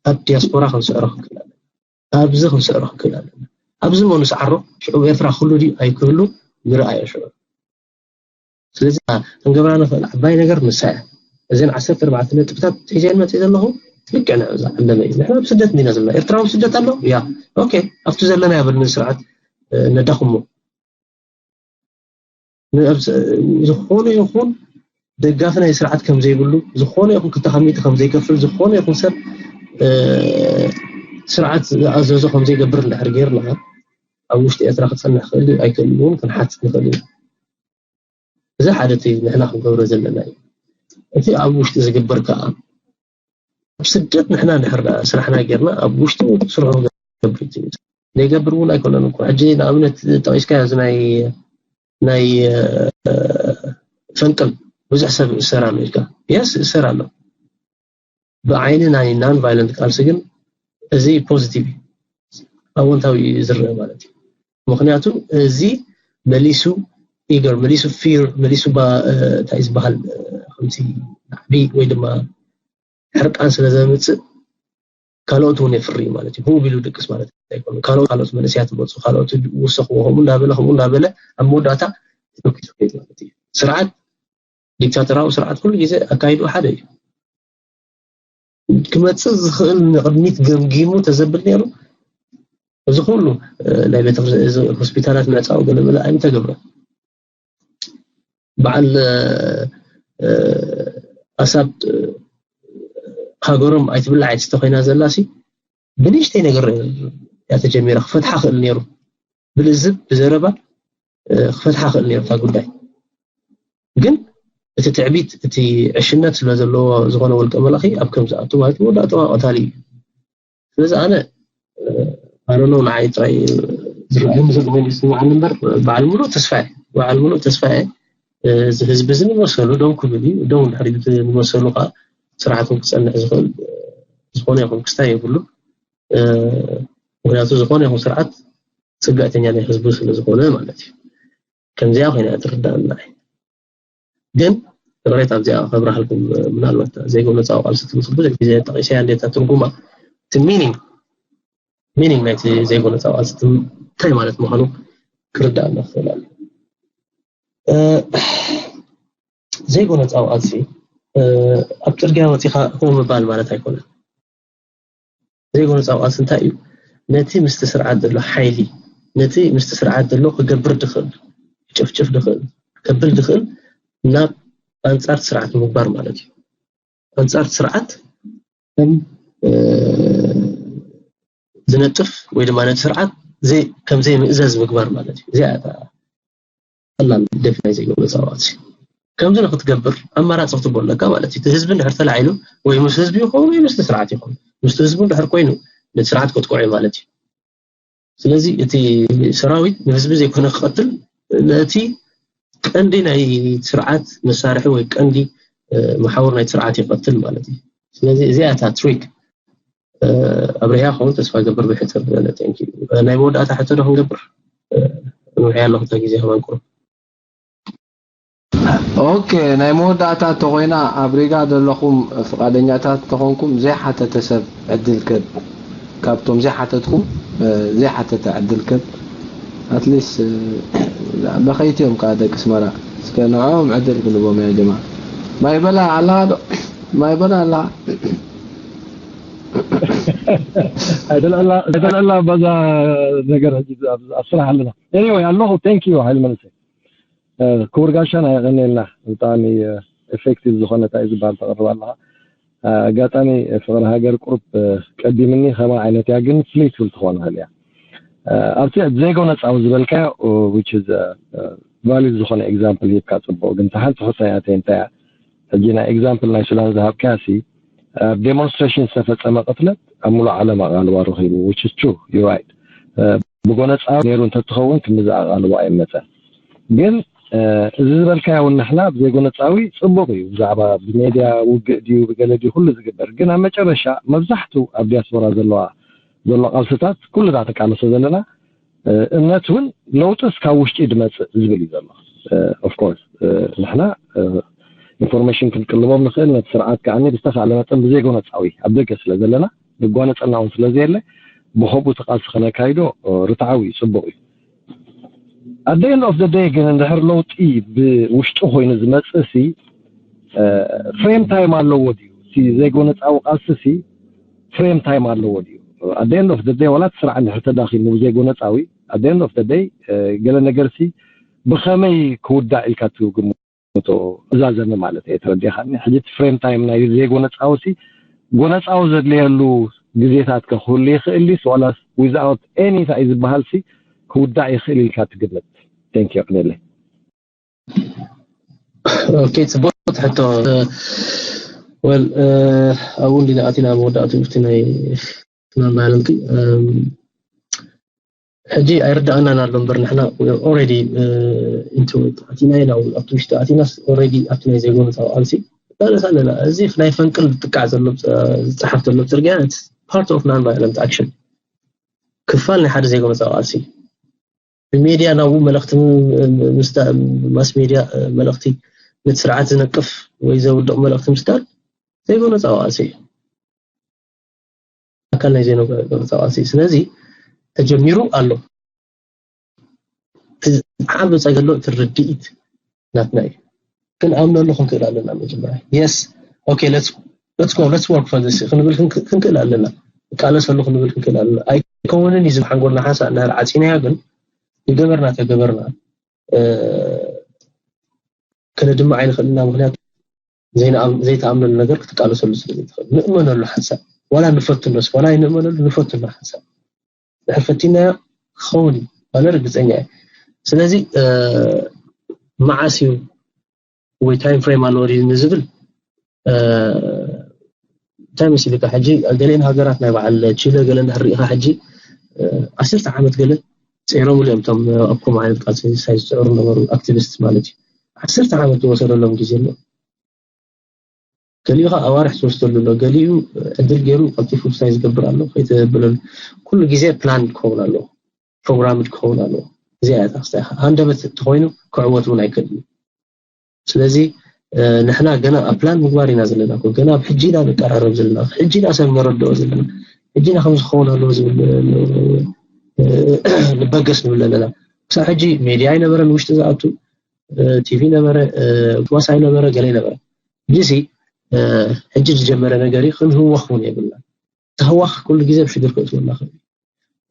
ኣብ ዲያስፖራ ክንስዕሮ ክንክእል ኣለና። ኣብዚ ክንስዕሮ ክንክእል ኣለና። ኣብዚ እሞ ንስዓሮ ሽዑ ኤርትራ ክህሉ ድዩ ኣይክህሉ ንርኣዮ ሽዑ። ስለዚ ክንገብራ ንኽእል ዓባይ ነገር ንሳ እያ። እዘን ዓሰርተ ኣርባዕተ ነጥብታት ሒዘን መፅእ ዘለኹ ልክዕ ንዕዛ ዓለመ እዩ። ንሕና ኣብ ስደት እንዲና ዘለና። ኤርትራ ኣብ ስደት ኣሎ? ያ። ኦኬ፣ ኣብቲ ዘለና ያብል ስርዓት፣ እ፣ ነዳኹሞ። ንኣብስ-፣ ዝኾነ ይኹን ደጋፊ ናይ ስርዓት ከም ዘይብሉ፣ ዝኾነ ይኹን ክልተ ካብ ሚእቲ ከም ዘይከፍል፣ ዝኾነ ይኹን ሰብ፣ እ፣ ስርዓት ዝኣዘዞ ከም ዘይገብር እንድሕር ጌርና፣ ኣብ ውሽጢ ኤርትራ ክጸንሕ ክእል ድዩ ኣይክእልን እውን ክንሓትት ንኽእል ኢና። እዚ ሓደ እቲ ንሕና ክንገብሮ ዘለና እዩ። እቲ ኣብ ውሽጢ ዝግበር ከኣ፣ ኣብ ስደት ንሕና እንድሕር ደኣ ስራሕና ጌርና፣ ኣብ ውሽጢ ስርሑ ክገብር እዩ። ዘይገብር እውን ኣይኮነን እኮ። ሕጂ ንኣብነት ጠቒስካዮ፣ እዚ ናይ፣ ናይ፣ እ፣ ፈንቅል ብዙሕ ሰብ ይእሰር ኣሎ ኢልካ። የስ፣ ይእሰር ኣሎ። ብዓይኒ ናይ ናን ቫይለንት ቃልሲ ግን እዚ ፖዚቲቭ እዩ፣ ኣወንታዊ እዩ ዝረአ ማለት እዩ። ምኽንያቱ እዚ መሊሱ ኢገር፣ መሊሱ ፊር፣ መሊሱ ባ-፣ እ፣ እንታይ እዩ ዝበሃል፣ እ፣ ከምቲ ናዕቢ ወይ ድማ ሕርቃን ስለ ዘምጽእ፣ ካልኦት እውን የፍሪ ማለት እዩ። ህው ቢሉ ድቅስ ማለት ኣይኮነን። ካልኦት፣ ካልኦት መንእሰያት ይመጹ፣ ካልኦት ይውሰኽዎ፣ ከምኡ እንዳበለ፣ ከምኡ እንዳበለ ኣብ መወዳእታ ተተኪሱ ይኸይድ ማለት እዩ። ስርዓት፣ ዲክታተራዊ ስርዓት ኩሉ ግዜ ኣካይድኡ ሓደ እዩ። ክመጽእ ዝኽእል ንቕድሚት ገምጊሙ ተዘብል ነይሩ፣ እዚ ኩሉ፣ እ፣ ናይ ቤተ ክርስ-፣ እዚ ሆስፒታላት ምዕጻው ገለ መለ ኣይምተገብረ። በዓል፣ እ፣ እ፣ ኣሳብ ሃገሮም ኣይትብላዕ ኣይትስተ ኮይና ዘላ ሲ ብንእሽተይ ነገር እያ ተጀሚራ። ክፈትሓ ክእል ነይሩ፣ ብልዝብ ብዘረባ ክፈትሓ ክእል ነይሩ እታ ጉዳይ። ግን እቲ ትዕቢት፣ እቲ ዕሽነት ስለ ዘለዎ ዝኾነ ውልቀ መላኺ ኣብ ከም ዝኣቱ ማለት መወዳእታዋ ቀታሊ እዩ። ስለዚ ኣነ ኣሮኖ ንዓይ ጥራይ ዝረኣየኒ ዘሎ ኮይኑ ዝስምዓኒ እምበር በዓል ሙሉእ ተስፋ እየ። በዓል ሙሉእ ተስፋ እየ። እዚ ህዝቢ እዚ ንመሰሉ ደው ክብል እዩ። ደው እንድሕር ኢሉ ንመሰሉ ከዓ ስርዓቱ ክፀንዕ ዝኽእል ዝኾነ ይኹን ክስታይ የብሉ። ምክንያቱ ዝኾነ ይኹን ስርዓት ፅግዕተኛ ናይ ህዝቡ ስለ ዝኾነ ማለት እዩ። ከምዚኣ ኮይና እያ ትርዳእና። ግን ቅሬታ ኣብዚኣ ከብረሃልኩም፣ ምናልባት ዘይጎነፃዊ ቃልሲ ትብል ብዙሕ ግዜ ጠቂሰያ እንዴታ ትርጉማ እቲ ሚኒንግ ሚኒንግ ናይቲ ዘይጎነፃዊ ቃልሲ እንታይ ማለት ምዃኑ ክርዳእና ክኽእል ኣሎ። ዘይጎነፃዊ ቃልሲ ኣብ ፅርግያ ወፂኻ ሆ ምባል ማለት ኣይኮነን። ዘይጎነፃዊ ቃልሲ እንታይ እዩ? ነቲ ምስቲ ስርዓት ዘሎ ሓይሊ፣ ነቲ ምስቲ ስርዓት ዘሎ ክገብር ድኽእል፣ ክጭፍጭፍ ድኽእል፣ ከብል ድኽእል ናብ ኣንፃር ስርዓት ምግባር ማለት እዩ። ኣንፃር ስርዓት ከም ዝነጥፍ ወይ ድማ ነቲ ስርዓት ከም ዘይምእዘዝ ምግባር ማለት እዩ። እዚኣ እያ ቀላል ደፊ ናይ ዘይጎነፃዊ ቃልሲ። ከምዚ ንክትገብር ኣማራፂ ክትቦ ኣለካ ማለት እዩ። እቲ ህዝቢ እንድሕር ተላዒሉ ወይ ምስ ህዝቢ ይኸውን ወይ ምስቲ ስርዓት ይኸውን፣ ምስቲ ህዝቡ እንድሕር ኮይኑ ነቲ ስርዓት ከጥቅዑ ማለት እዩ። ስለዚ እቲ ሰራዊት ንህዝቢ ዘይኮነ ክቐትል ነቲ ቀንዲ ናይ ስርዓት መሳርሒ ወይ ቀንዲ መሓውር ናይ ስርዓት ይቐትል ማለት እዩ። ስለዚ እዚኣ እታ ትሪክ ኣብሪሃ ኸውን ተስፋ ገብር ብሕፅር ዝበለ። Thank you። ናይ መወዳእታ ሕቶ ዶ ክንገብር? ንውሕያ ኣለኹ እታ ግዜ ከማን ቁሩብ። ኦኬ፣ ናይ መወዳእታ እንተኾይና ኣብ ሪጋ ዘለኹም ፍቓደኛታት እንተኾንኩም ዘይሓተተ ሰብ ዕድል ክህብ፣ ካብቶም ዘይሓተትኩም ዘይሓተተ ዕድል ክህብ፣ ኣትሊስት በኸይቲ እዮም ከዓ ደቂ ኣስመራ። እስከ ንዕኦም ዕድል ክንቦም ያ ጀማ። ማይ በላ ኣላ ዶ? ማይ በላ ኣላ። ኣይተልዕላ በዛ ነገር ኣብ ስራሕ ኣለና። Anyway ኣለኹ። Thank you ሓይሊ መንሰይ። ክቡር ጋሻና የቐንየልና። ብጣዕሚ ኤፌክቲቭ ዝኾነ እንታይ እዩ ዝበሃል ተቕርብ ኣለኻ። ኣጋጣሚ ፍቕሪ ሃገር ቁሩብ ቀዲምኒ ከማ ዓይነት እያ፣ ግን ፍሌክስብል ትኾን ይኽእል እያ። ኣብቲ ዘይጎነፃዊ ዝበልካዮ which is valid ዝኾነ ኤግዛምፕል ሂብካ ፅቡቕ፣ ግን ሓንቲ ሕቶ እያ እንታይ እያ ሕጂ ናይ ኤግዛምፕል ናይ ሱዳን ዝሃብካያ ሲ ኣብ ዴሞንስትሬሽን ዝተፈፀመ ቅትለት ኣብ ሙሉእ ዓለም ኣቓልቦ ረኺቡ which is true you right ብጎነፃዊ ነይሩ እንተትኸውን ክንዲ ዝኣቓልቦ ኣይመፀን። ግን እዚ ዝበልካዮ እውን ንሕና ብዘይጎነፃዊ ፅቡቕ እዩ። ብዛዕባ ብሜድያ ውግእ ድዩ ብገለ ድዩ ኩሉ ዝግበር፣ ግን ኣብ መጨረሻ መብዛሕቱ ኣብ ዲያስፖራ ዘለዋ ዘሎ ቃልስታት ኩሉ እታ ተቃለሶ ዘለና እምነት እውን ለውጥስ ካብ ውሽጢ ድመፅእ ዝብል እዩ ዘሎ። Of course ንሕና ኢንፎርሜሽን ክንቅልቦም ንኽእል፣ ነቲ ስርዓት ከዓ ብዝተኻእለ መጠን ብዘይጎነፃዊ ኣብ ደገ ስለ ዘለና ንጓነፀና እውን ስለ ዘየለ ብኸምኡ እቲ ቃልሲ ከነካይዶ ርትዓዊ እዩ፣ ፅቡቕ እዩ። At the end of the day ግን እንድሕር ለውጢ ብውሽጢ ኮይኑ ዝመፅእ ሲ ፍሬም ታይም ኣለዎ ድዩ? እቲ ዘይጎነፃዊ ቃልሲ ሲ ፍሬም ታይም ኣለዎ ድዩ? At the end of the day ዋላ እቲ ስርዓት እንድሕር ተዳኺሙ ብዘይጎነፃዊ at the end of the day ገለ ነገር ሲ ብኸመይ ክውዳእ ኢልካ ትግምቶ? እዛ ዘመ ማለት እየ ተረዲኻኒ። ሕጂ እቲ ፍሬም ታይም ናይ ዘይጎነፃዊ ሲ ጎነፃዊ ዘድለየሉ ግዜታት ከ ክህሉ ይኽእል ድዩስ ዋላስ without any እንታይ ዝበሃል ሲ ክውዳእ ይኽእል ኢልካ ትግምት? Thank you። ቅኔለይ። ኦኬ፣ ጽቡቅ ሕቶ። ወል ኣብኡ እንዲና ኣቲና መወዳእቱ እቲ ናይ ትማን ባያለንቲ ሕጂ ኣይርዳእናን ኣሎ እምበር ንሕና ኦልሬዲ ኢንቱ ኣቲና ኢና ኣብቲ ውሽጢ ኣቲናስ ኦልሬዲ ኣብቲ ናይ ዘይጎነፃዊ ቃልሲ ቃለስ ኣለና። እዚ ናይ ፈንቅል ጥቃዕ ዘሎ ዝፀሓፍ ዘሎ ፅርግያ ፓርት ኦፍ ናን ቫይለንት ኣክሽን ክፋል ናይ ሓደ ዘይጎነፃዊ ቃልሲ ብሜድያ ናብኡ መልእኽቲ ምስዳል ማስ ሜድያ መልእኽቲ ነቲ ስርዓት ዝነቅፍ ወይ ዘውድቕ መልእኽቲ ምስዳል ዘይጎነፃዊ ቃልሲ እዩ። ኣካል ናይ ዘይጎነፃዊ ቃልሲ እዩ። ስለዚ ተጀሚሩ ኣሎ። ዓብ ፀገሎ እቲ ርድኢት ናትና እዩ። ክንኣምነሉ ክንክእል ኣለና መጀመርያ yes okay let's let's go let's work for this ክንብል ክንክእል ኣለና። ቃለሰሉ ክንብል ክንክእል ኣለና። ኣይከውንን እዩ ዝብል ሓንጎልና ሓንሳእ እናበል ዓፂናዮ ግን ይገበርና ተገበርና ከነድምዕ ኣይንኽእል ኢና። ምክንያቱ ዘይተኣምነሉ ነገር ክትቃለሰሉ ስለ ዘይትኽእል፣ ንእመነሉ ሓንሳብ፣ ዋላ ንፈትኖስ ዋላ ኣይንእመነሉ፣ ንፈትኖ ሓንሳብ። ድሕር ፈቲናዮ ክኸውን እዩ ኣነ ርግፀኛ እየ። ስለዚ መዓስ እዩ ወይ ታይም ፍሬም ኣለዎ ድዩ ንዝብል፣ እንታይ መሲልካ፣ ሕጂ ገሊአን ሃገራት ናይ በዓል ቺለ ገለ እንድሕር ርኢኻ፣ ሕጂ ዓሰርተ ዓመት ገለ ፀይሮምሉ እዮም እቶም ኣብ ከምኡ ዓይነት ቃልሲ ሳይ ዝፅዕሩ ነበሩ ኣክቲቪስት ማለት እዩ። ዓሰርተ ዓመት ዝወሰደሎም ግዜ ኣሎ። ገሊኡ ከዓ ኣዋርሕ ዝወስደሉ ኣሎ። ገሊኡ ዕድል ገይሩ ቀልጢፉ ውሳኔ ዝገብር ኣሎ። ከይተብለሉ ኩሉ ግዜ ፕላን ክኸውን ኣለዎ፣ ፕሮግራምድ ክኸውን ኣለዎ። እዚኣ እያ ክስታይ። ሃንደበት እንተኮይኑ ክዕወት እውን ኣይክእልን። ስለዚ ንሕና ገና ኣብ ፕላን ምግባር ኢና ዘለና እኮ። ገና ኣብ ሕጂ ኢና ንቀራረብ ዘለና፣ ሕጂ ኢና ሰብ ነረድኦ ዘለና፣ ሕጂ ኢና ከም ዝኸውን ኣለዎ ዝብል ንበገስ ንብል ኣለና። ክሳብ ሕጂ ሜድያ ኣይነበረን ውሽጢ ዝኣቱ፣ ቲቪ ነበረ፣ ዋሳ ኣይነበረ፣ ገለ ነበረ። ሕጂ ሕጂ ዝጀመረ ነገር እዩ። ክንህወኽ እውን የብልና። ተህዋኽ ኩሉ ግዜ ኣብ ሽግር ከእትወና ክእል።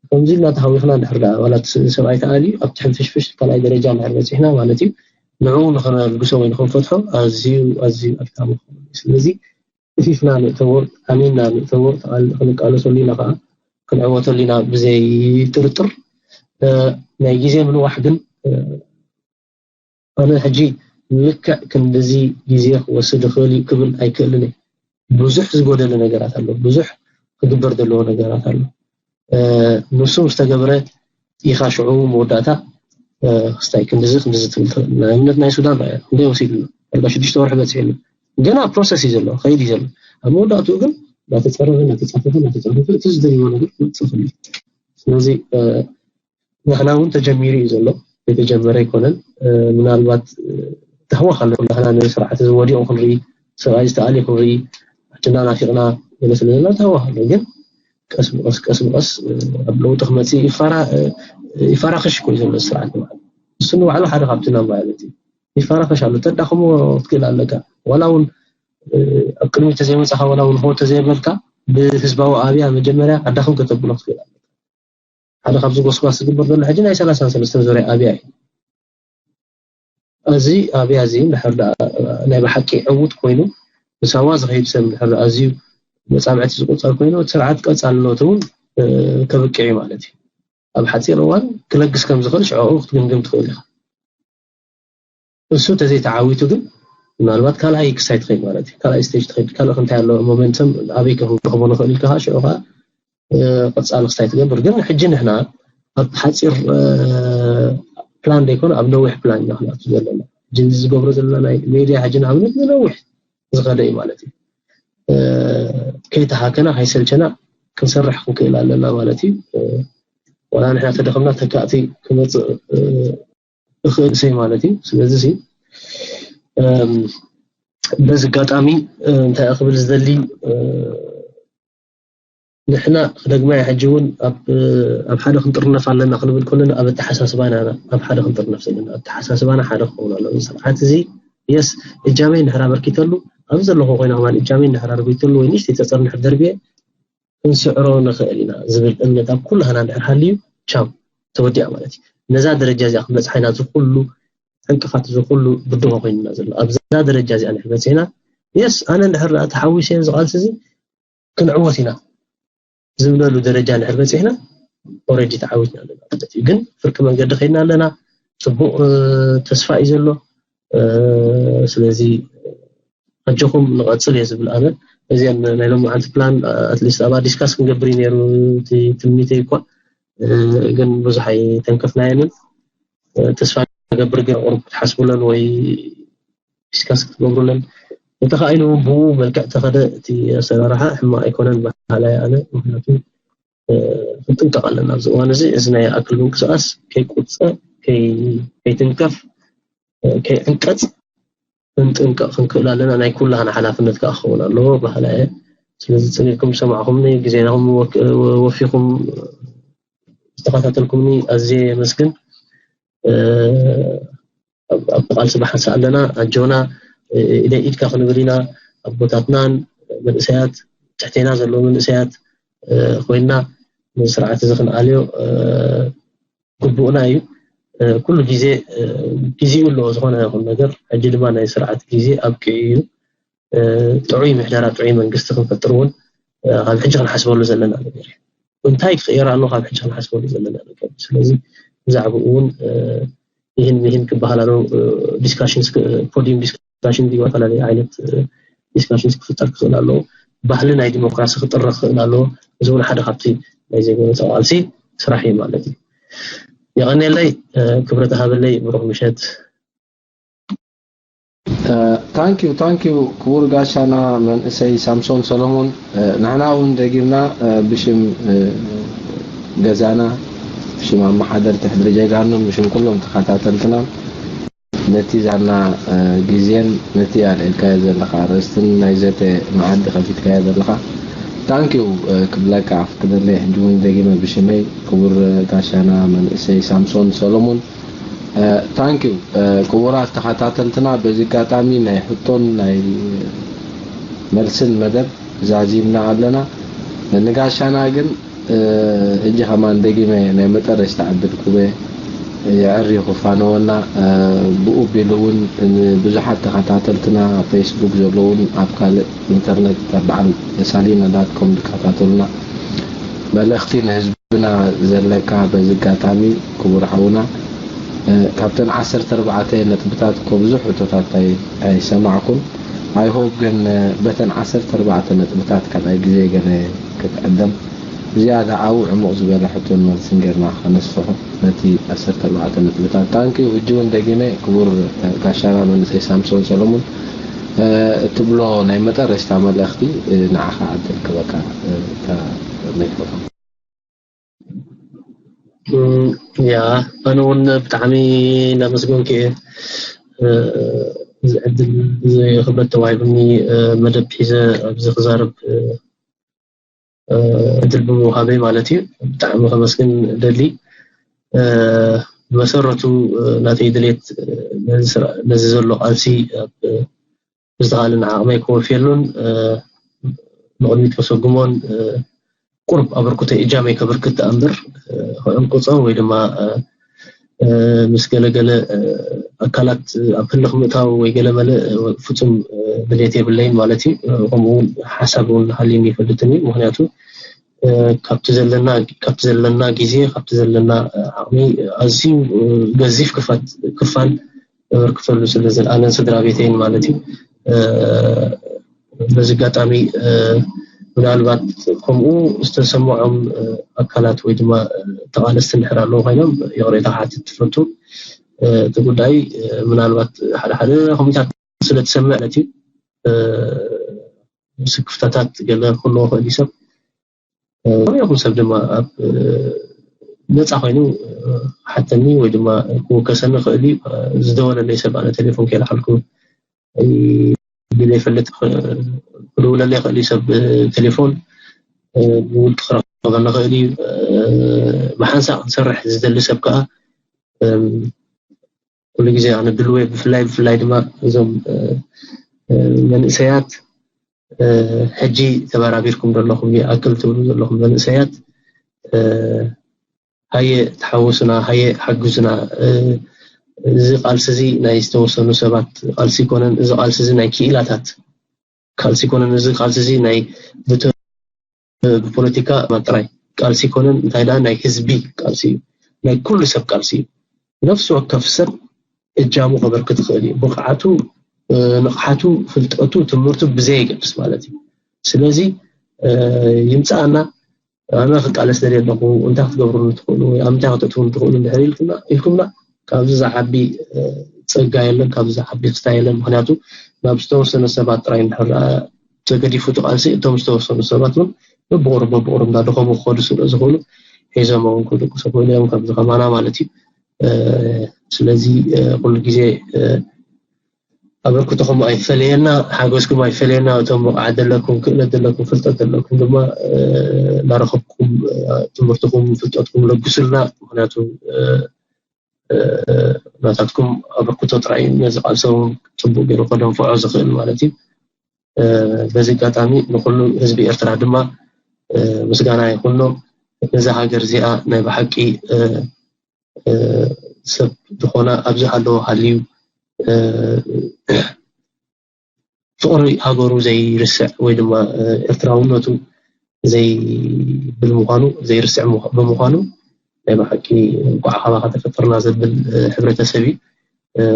ከምዚ ኢልና ተሃዊኽና እንድሕር ደኣ ዋላ እቲ ሰብኣይ ተኣልዩ ኣብቲ ሕንፍሽፍሽ ካልኣይ ደረጃ እንድሕር በፂሕና ማለት እዩ፣ ንዕኡ ንኸነልግሶ ወይ ንኸንፈትሖ ኣዝዩ ኣዝዩ ኣድካሚ ክኸውን እዩ። ስለዚ እፊፍና ንእተዎ፣ ኣሚንና ንእተዎ፣ ክንቃለሰሉ ኢና ከዓ ክንዕወተሉ ኢና ብዘይ ጥርጥር። ናይ ግዜ ምንዋሕ ግን ኣነ ሕጂ ልክዕ ክንድዚ ግዜ ክወስድ ይኽእል እዩ ክብል ኣይክእልን እየ። ብዙሕ ዝጎደለ ነገራት ኣሎ፣ ብዙሕ ክግበር ዘለዎ ነገራት ኣሎ። ንሱ ምስ ተገብረ ኢኻ ሽዑ መወዳእታ ክስታይ ክንድዚ ክንድዚ ትብል ትኽእል። ንኣብነት ናይ ሱዳን ርኣዮ፣ ክንደይ ወሲዱ ኣሎ? ዳርጋ ሽዱሽተ ወርሒ በፂሑ ኣሎ። ገና ፕሮሰስ እዩ ዘሎ፣ ከይድ እዩ ዘሎ። ኣብ መወዳእትኡ ግን እናተፀረፈ እናተፃፈፈ እናተፃፈፈ እቲ ዝደልይዎ ነገር ክመፅእ ይኽእል እዩ። ስለዚ ንሕና እውን ተጀሚሩ እዩ ዘሎ፣ የተጀመረ ኣይኮነን። ምናልባት ተህዋኽ ኣሎ ኩላህና ነዚ ስርዓት እዚ ወዲቑ ክንርኢ፣ ሰብኣይ ዝተኣልዩ ክንርኢ፣ ዓድና ናፊቕና ገለ ስለ ዘለና ተህዋኽ ኣሎ። ግን ቀስ ብቐስ ቀስ ብቐስ ኣብ ለውጢ ክመፅእ ይፋራ ይፋራኸሽ እኮ እዩ ዘሎ ስርዓት ማለት። እሱ ንባዕሉ ሓደ ካብቲ ናብ ማለት እዩ። ይፋራኸሽ ኣሎ። ተዳኽሞ ክትክእል ኣለካ። ዋላ እውን ኣብ ቅድሚ ተዘይመፃኻ ዋላ እውን ሆ ተዘይበልካ ብህዝባዊ ኣብያ መጀመርያ ኣዳኽም ከተብሎ ክትክእል ኣለካ። ሓደ ካብዚ ጎስጓስ ዝግበር ዘሎ ሕጂ ናይ ሰላሳን ሰለስተን ዙርያ ኣብያ እዩ። እዚ ኣብያ እዚ እንድሕር ደኣ ናይ ብሓቂ ዕዉት ኮይኑ ብሳዋ ዝኸይድ ሰብ እንድሕር ደኣ ኣዝዩ መጻምዕቲ ዝቁጸር ኮይኑ እቲ ስርዓት ቀጻልነቱ እውን ከብቅዕ እዩ ማለት እዩ። ኣብ ሓጺር እዋን ክለግስ ከም ዝኽእል ሽዕኡ ክትግምግም ትኽእል ኢኻ። እሱ ተዘይተዓዊቱ ግን ምናልባት ካልኣይ ክሳይ ትኸይድ ማለት እዩ። ካልኣይ ስቴጅ ትኸይድ፣ ካልእ እንታይ ኣሎ ሞመንተም ኣበይ ክንረኽቦ ንኽእል ኢልካ ሽዑ ከዓ ቀፃሊ ክስታይ ትገብር። ግን ሕጂ ንሕና ኣብ ሓፂር ፕላን ዘይኮነ ኣብ ነዊሕ ፕላን ኢና ክንኣቱ ዘለና። ሕጂ ዝገብሮ ዘለና ናይ ሜድያ ሕጂ ንኣብነት ንነዊሕ ዝኸደ እዩ ማለት እዩ። ከይተሃከና ከይሰልቸና ክንሰርሕ ክንክእል ኣለና ማለት እዩ። ዋላ ንሕና ተደኽምና ተካእቲ ክመፅእ እኽእል ሰይ ማለት እዩ። ስለዚ በዚ ኣጋጣሚ እንታይ ክብል ዝደሊ፣ ንሕና ክደግማ ሕጂ እውን ኣብ ሓደ ክንጥርነፍ ኣለና ክንብል ከለና ኣብ ኣተሓሳስባና ኣብ ሓደ ክንጥርነፍ ዘለና። ኣተሓሳስባና ሓደ ክኸውን ኣለዎ። ስርዓት እዚ የስ እጃመይ እንድሕር ኣበርኪተሉ ኣብዚ ዘለኹ ኮይነ ከማን እጃመይ እንድሕር ኣርቢተሉ ወይ ንእሽተይ ፀፀር እንድሕር ደርብየ ክንስዕሮ ንኽእል ኢና ዝብል እምነት ኣብ ኩላህና እንድሕር ሃልዩ ቻው ተወዲኣ ማለት እዩ። ነዛ ደረጃ እዚኣ ክንበፅሓ ኢና ዝኩሉ ዕንቅፋት ዝኩሉ ብድሆ ኮይንና ዘሎ ኣብዛ ደረጃ እዚኣ እንድሕር በፂሕና የስ ኣነ እንድሕር ተሓዊሰ ዝቃልሲ እዚ ክንዕወት ኢና ዝብለሉ ደረጃ እንድሕር በፂሕና ኦረዲ ተዓዊትና ኣለና ማለት እዩ። ግን ፍርቂ መንገዲ ከይድና ኣለና። ፅቡቅ ተስፋ እዩ ዘሎ። ስለዚ ኣጆኹም ንቐፅል እየ ዝብል ኣነ። እዚኣን ናይ ሎምዓንቲ ፕላን ኣትሊስት ኣብኣ ዲስካስ ክንገብር እዩ ነይሩ እቲ ትምኒተይ እኳ ግን ብዙሕ ኣይተንከፍናየንን። ተስፋ ገብር ግን ቁሩብ ክትሓስቡለን ወይ ዲስካስ ክትገብሩለን እንተኸኢሉ እውን ብኡ መልክዕ ተኸደ እቲ ኣሰራርሓ ሕማቕ ኣይኮነን በሃላይ ኣነ። ምክንያቱ ክንጥንቀቕ ኣለና ኣብዚ እዋን እዚ እዚ ናይ ኣክል ምንቅስቃስ ከይቁፀ ከይትንከፍ ከይዕንቀፅ ክንጥንቀቕ ክንክእል ኣለና። ናይ ኩላህና ሓላፍነት ከዓ ክኸውን ኣለዎ በሃላ እየ። ስለዚ ፅኒልኩም ዝሰማዕኹምኒ ግዜናኹም ወፊኹም ዝተኸታተልኩምኒ ኣዝየ የመስግን። ኣብ ቃልሲ ብሓንሳ ኣለና ኣጆና ኢደ ኢድካ ክንብል ኢና ኣቦታትናን መንእሰያት ትሕቴና ዘለዉ መንእሰያት ኮይና ንስርዓት እዚ ክንኣልዮ ግቡእና እዩ። ኩሉ ግዜ ግዜኡ ኣለዎ ዝኾነ ይኹን ነገር። ሕጂ ድማ ናይ ስርዓት ግዜ ኣብቂዑ እዩ። ጥዑይ ምሕደራ፣ ጥዑይ መንግስቲ ክንፈጥር እውን ካብ ሕጂ ክንሓስበሉ ዘለና ነገር እዩ። እንታይ ክቕየር ኣሎ ካብ ሕጂ ክንሓስበሉ ዘለና ነገር እዩ። ስለዚ ብዛዕባኡ እውን ይህን ይህን ክበሃል ኣሎ። ዲስካሽንስ፣ ፖዲየም ዲስካሽን፣ ዝተፈላለዩ ዓይነት ዲስካሽንስ ክፍጠር ክኽእል ኣለዎ። ባህሊ ናይ ዲሞክራሲ ክጥረ ክኽእል ኣለዎ። እዚ እውን ሓደ ካብቲ ናይ ዘይገለፀ ቃልሲ ስራሕ እዩ ማለት እዩ። የቐንየለይ፣ ክብረት ሃበለይ፣ ብሩኽ ምሸት። ታንኪዩ ታንኪዩ ክቡር ጋሻና መንእሰይ ሳምሶን ሰሎሞን። ንሕና እውን ደጊምና ብሽም ገዛና፣ ብሽም ኣመሓደርቲ ሕድሪ ጀጋኑ፣ ብሽም ኩሎም ተኸታተልትና ነቲ ዛና ግዜን ነቲ ኣልዒልካዮ ዘለኻ ኣርእስትን ናይ ዘተ መኣዲ ከፊትካዮ ዘለኻ ታንኪዩ ክብለካ ክደለይ ሕጂ እውን ደጊመ ብሽመይ ክቡር ጋሻና መንእሰይ ሳምሶን ሰሎሞን። ታንኪዩ ክቡራት ተኸታተልትና፣ በዚ ኣጋጣሚ ናይ ሕቶን ናይ መልስን መደብ ዛዚምና ኣለና። ንጋሻና ግን ሕጂ ከማን ደጊመ ናይ መጠረሽታ ዕድል ክበ የዕሪኹ ፋነወና። ብኡ ቢሉ እውን ብዙሓት ተኸታተልትና ኣብ ፌስቡክ ዘለውን ኣብ ካልእ ኢንተርነት በዓል ሳሊና ዳት ኮም ዝከታተሉና መልእኽቲ ንህዝብና ዘለካ በዚ ኣጋጣሚ ክቡር ሓውና፣ ካብተን ዓሰርተ ኣርባዕተ ነጥብታት እኮ ብዙሕ ሕቶታት ኣይ- ኣይሰማዕኩን። ኣይሆብ ግን በተን ዓሰርተ ኣርባዕተ ነጥብታት ካልኣይ ግዜ ገለ ክትዕደም ዝያዳ ዓው ዕሙቕ ዝበለ ሕቶን መልስን ጌርና ከነስፍሖ ነቲ ዓሰርተ ኣርባዕተ ነጥብታት። ታንኪ ሕጂ እውን ደጊመ ክቡር ጋሻና መንእሰይ ሳምሶን ሰለሙን እትብሎ ናይ መጠረሽታ መልእኽቲ ንዓኻ ዕድል ክበካ እታ ማይክሮፎን። ያ ኣነ እውን ብጣዕሚ እናመስገንኩ እየ እዚ ዕድል እዚ ክብረት ተዋሂቡኒ መደብ ሒዘ ኣብዚ ክዛረብ ዕድል ብምውሃበይ ማለት እዩ። ብጣዕሚ ከመስግን ደሊ። ብመሰረቱ ናተይ ድሌት ነዚ ዘሎ ቃልሲ ኣብ ብዝተኻእለኒ ዓቕመይ ከወፍየሉን ንቕድሚት ከሰጉሞን ቁሩብ ኣበርክቶ እጃመይ ከበርክት ደኣ እምበር ክዕንቅፆ ወይ ድማ ምስ ገለገለ ኣካላት ኣብ ህልኽ ምእታው ወይ ገለመለ ፍፁም ድሌት የብለይን ማለት እዩ። ከምኡ እውን ሓሳብ እውን ሃልዩኒ ይፈልጥን እዩ። ምክንያቱ ካብቲ ዘለና ካብቲ ዘለና ግዜ ካብቲ ዘለና ዓቕሚ ኣዝዩ ገዚፍ ክፋት ክፋል የበርክተሉ ስለ ዝለኣለን ስድራ ቤተይን ማለት እዩ። በዚ ኣጋጣሚ ምናልባት ከምኡ ዝተሰምዖም ኣካላት ወይ ድማ ተቓለስቲ እንድሕር ኣለዉ ኮይኖም ይቕሬታ ክሓትት ትፈቱ። እቲ ጉዳይ ምናልባት ሓደ ሓደ ከምኡታት ስለ ትሰምዕ ማለት እዩ ስክፍታታት ገለ ክህልዎ ክእል እዩ ሰብ ይኹን ሰብ ድማ ኣብ ነፃ ኮይኑ ሓተኒ ወይ ድማ ክውከሰኒ ክእል እዩ። ዝደወለለይ ሰብ ኣነ ቴሌፎን ከይለዓልኩ ብዘይፈልጥ ክድውለለይ ክእል እዩ ሰብ ቴሌፎን ብውልቂ ክረኸበኒ ክእል እዩ። ብሓንሳእ ክንሰርሕ ዝደሊ ሰብ ከዓ ኩሉ ግዜ ኣነ ድልወ ብፍላይ ብፍላይ ድማ እዞም መንእሰያት ሕጂ ተበራቢርኩም ዘለኹም ይኣክል ትብሉ ዘለኹም መንእሰያት ሃየ ተሓወሱና ሃየ ሓግዙና እዚ ቃልሲ እዚ ናይ ዝተወሰኑ ሰባት ቃልሲ ይኮነን እዚ ቃልሲ እዚ ናይ ክኢላታት ቃልሲ ይኮነን እዚ ቃልሲ እዚ ናይ ብፖለቲካ ጥራይ ቃልሲ ይኮነን እንታይ ዳ ናይ ህዝቢ ቃልሲ እዩ ናይ ኩሉ ሰብ ቃልሲ እዩ ነፍሲ ወከፍ ሰብ እጃሙ ከበርክት ይኽእል እዩ ብቕዓቱ ንቕሓቱ ፍልጠቱ ትምህርቱ ብዘየገድስ ማለት እዩ ስለዚ ይምፃኣና ኣነ ክቃለስ ደልየ ኣለኹ እንታይ ክትገብሩሉ ትኽእሉ ወይ ኣብ ምንታይ ከተእትውሉ ትኽእሉ እንድሕር ኢልኩምና ኢልኩምና ካብዚ ዝዓቢ ፀጋ የለን ካብዚ ዝዓቢ ክስታይ የለን ምክንያቱ ናብ ዝተወሰነ ሰባት ጥራይ እንድሕር ተገዲፉ እቲ ቃልሲ እቶም ዝተወሰኑ ሰባት እውን በብቑሩብ በብቑሩብ እንዳደኸሙ ክኸዱ ስለ ዝኽእሉ ሒዞም እውን ክድቅሱ ክእሉ እዮም ከምዚ ከማና ማለት እዩ ስለዚ ኩሉ ግዜ ኣበርክቶኹም ኣይፈለየና ሓጎስኩም ኣይፈለየና እቶም ብቕዓት ዘለኩም ክእለት ዘለኩም ፍልጠት ዘለኩም ድማ እናረኸብኩም ትምህርትኹም ፍልጠትኩም ለግሱልና ምክንያቱ ናታትኩም ኣበርክቶ ጥራይ ነዚ ቃልሲ እውን ፅቡቅ ገይሩ ከደንፍዖ ዝኽእል ማለት እዩ በዚ ኣጋጣሚ ንኩሉ ህዝቢ ኤርትራ ድማ ምስጋና ይኹኖ ነዛ ሃገር እዚኣ ናይ ብሓቂ ሰብ ዝኾና ኣብዚ ሃለዎ ሃልዩ ፍቕሪ ሃገሩ ዘይርስዕ ወይ ድማ ኤርትራውነቱ ዘይብል ምዃኑ ዘይርስዕ ብምዃኑ ናይ ብሓቂ እንኳዕ ካባኻ ተፈጠርና ዘብል ሕብረተሰብ እዩ።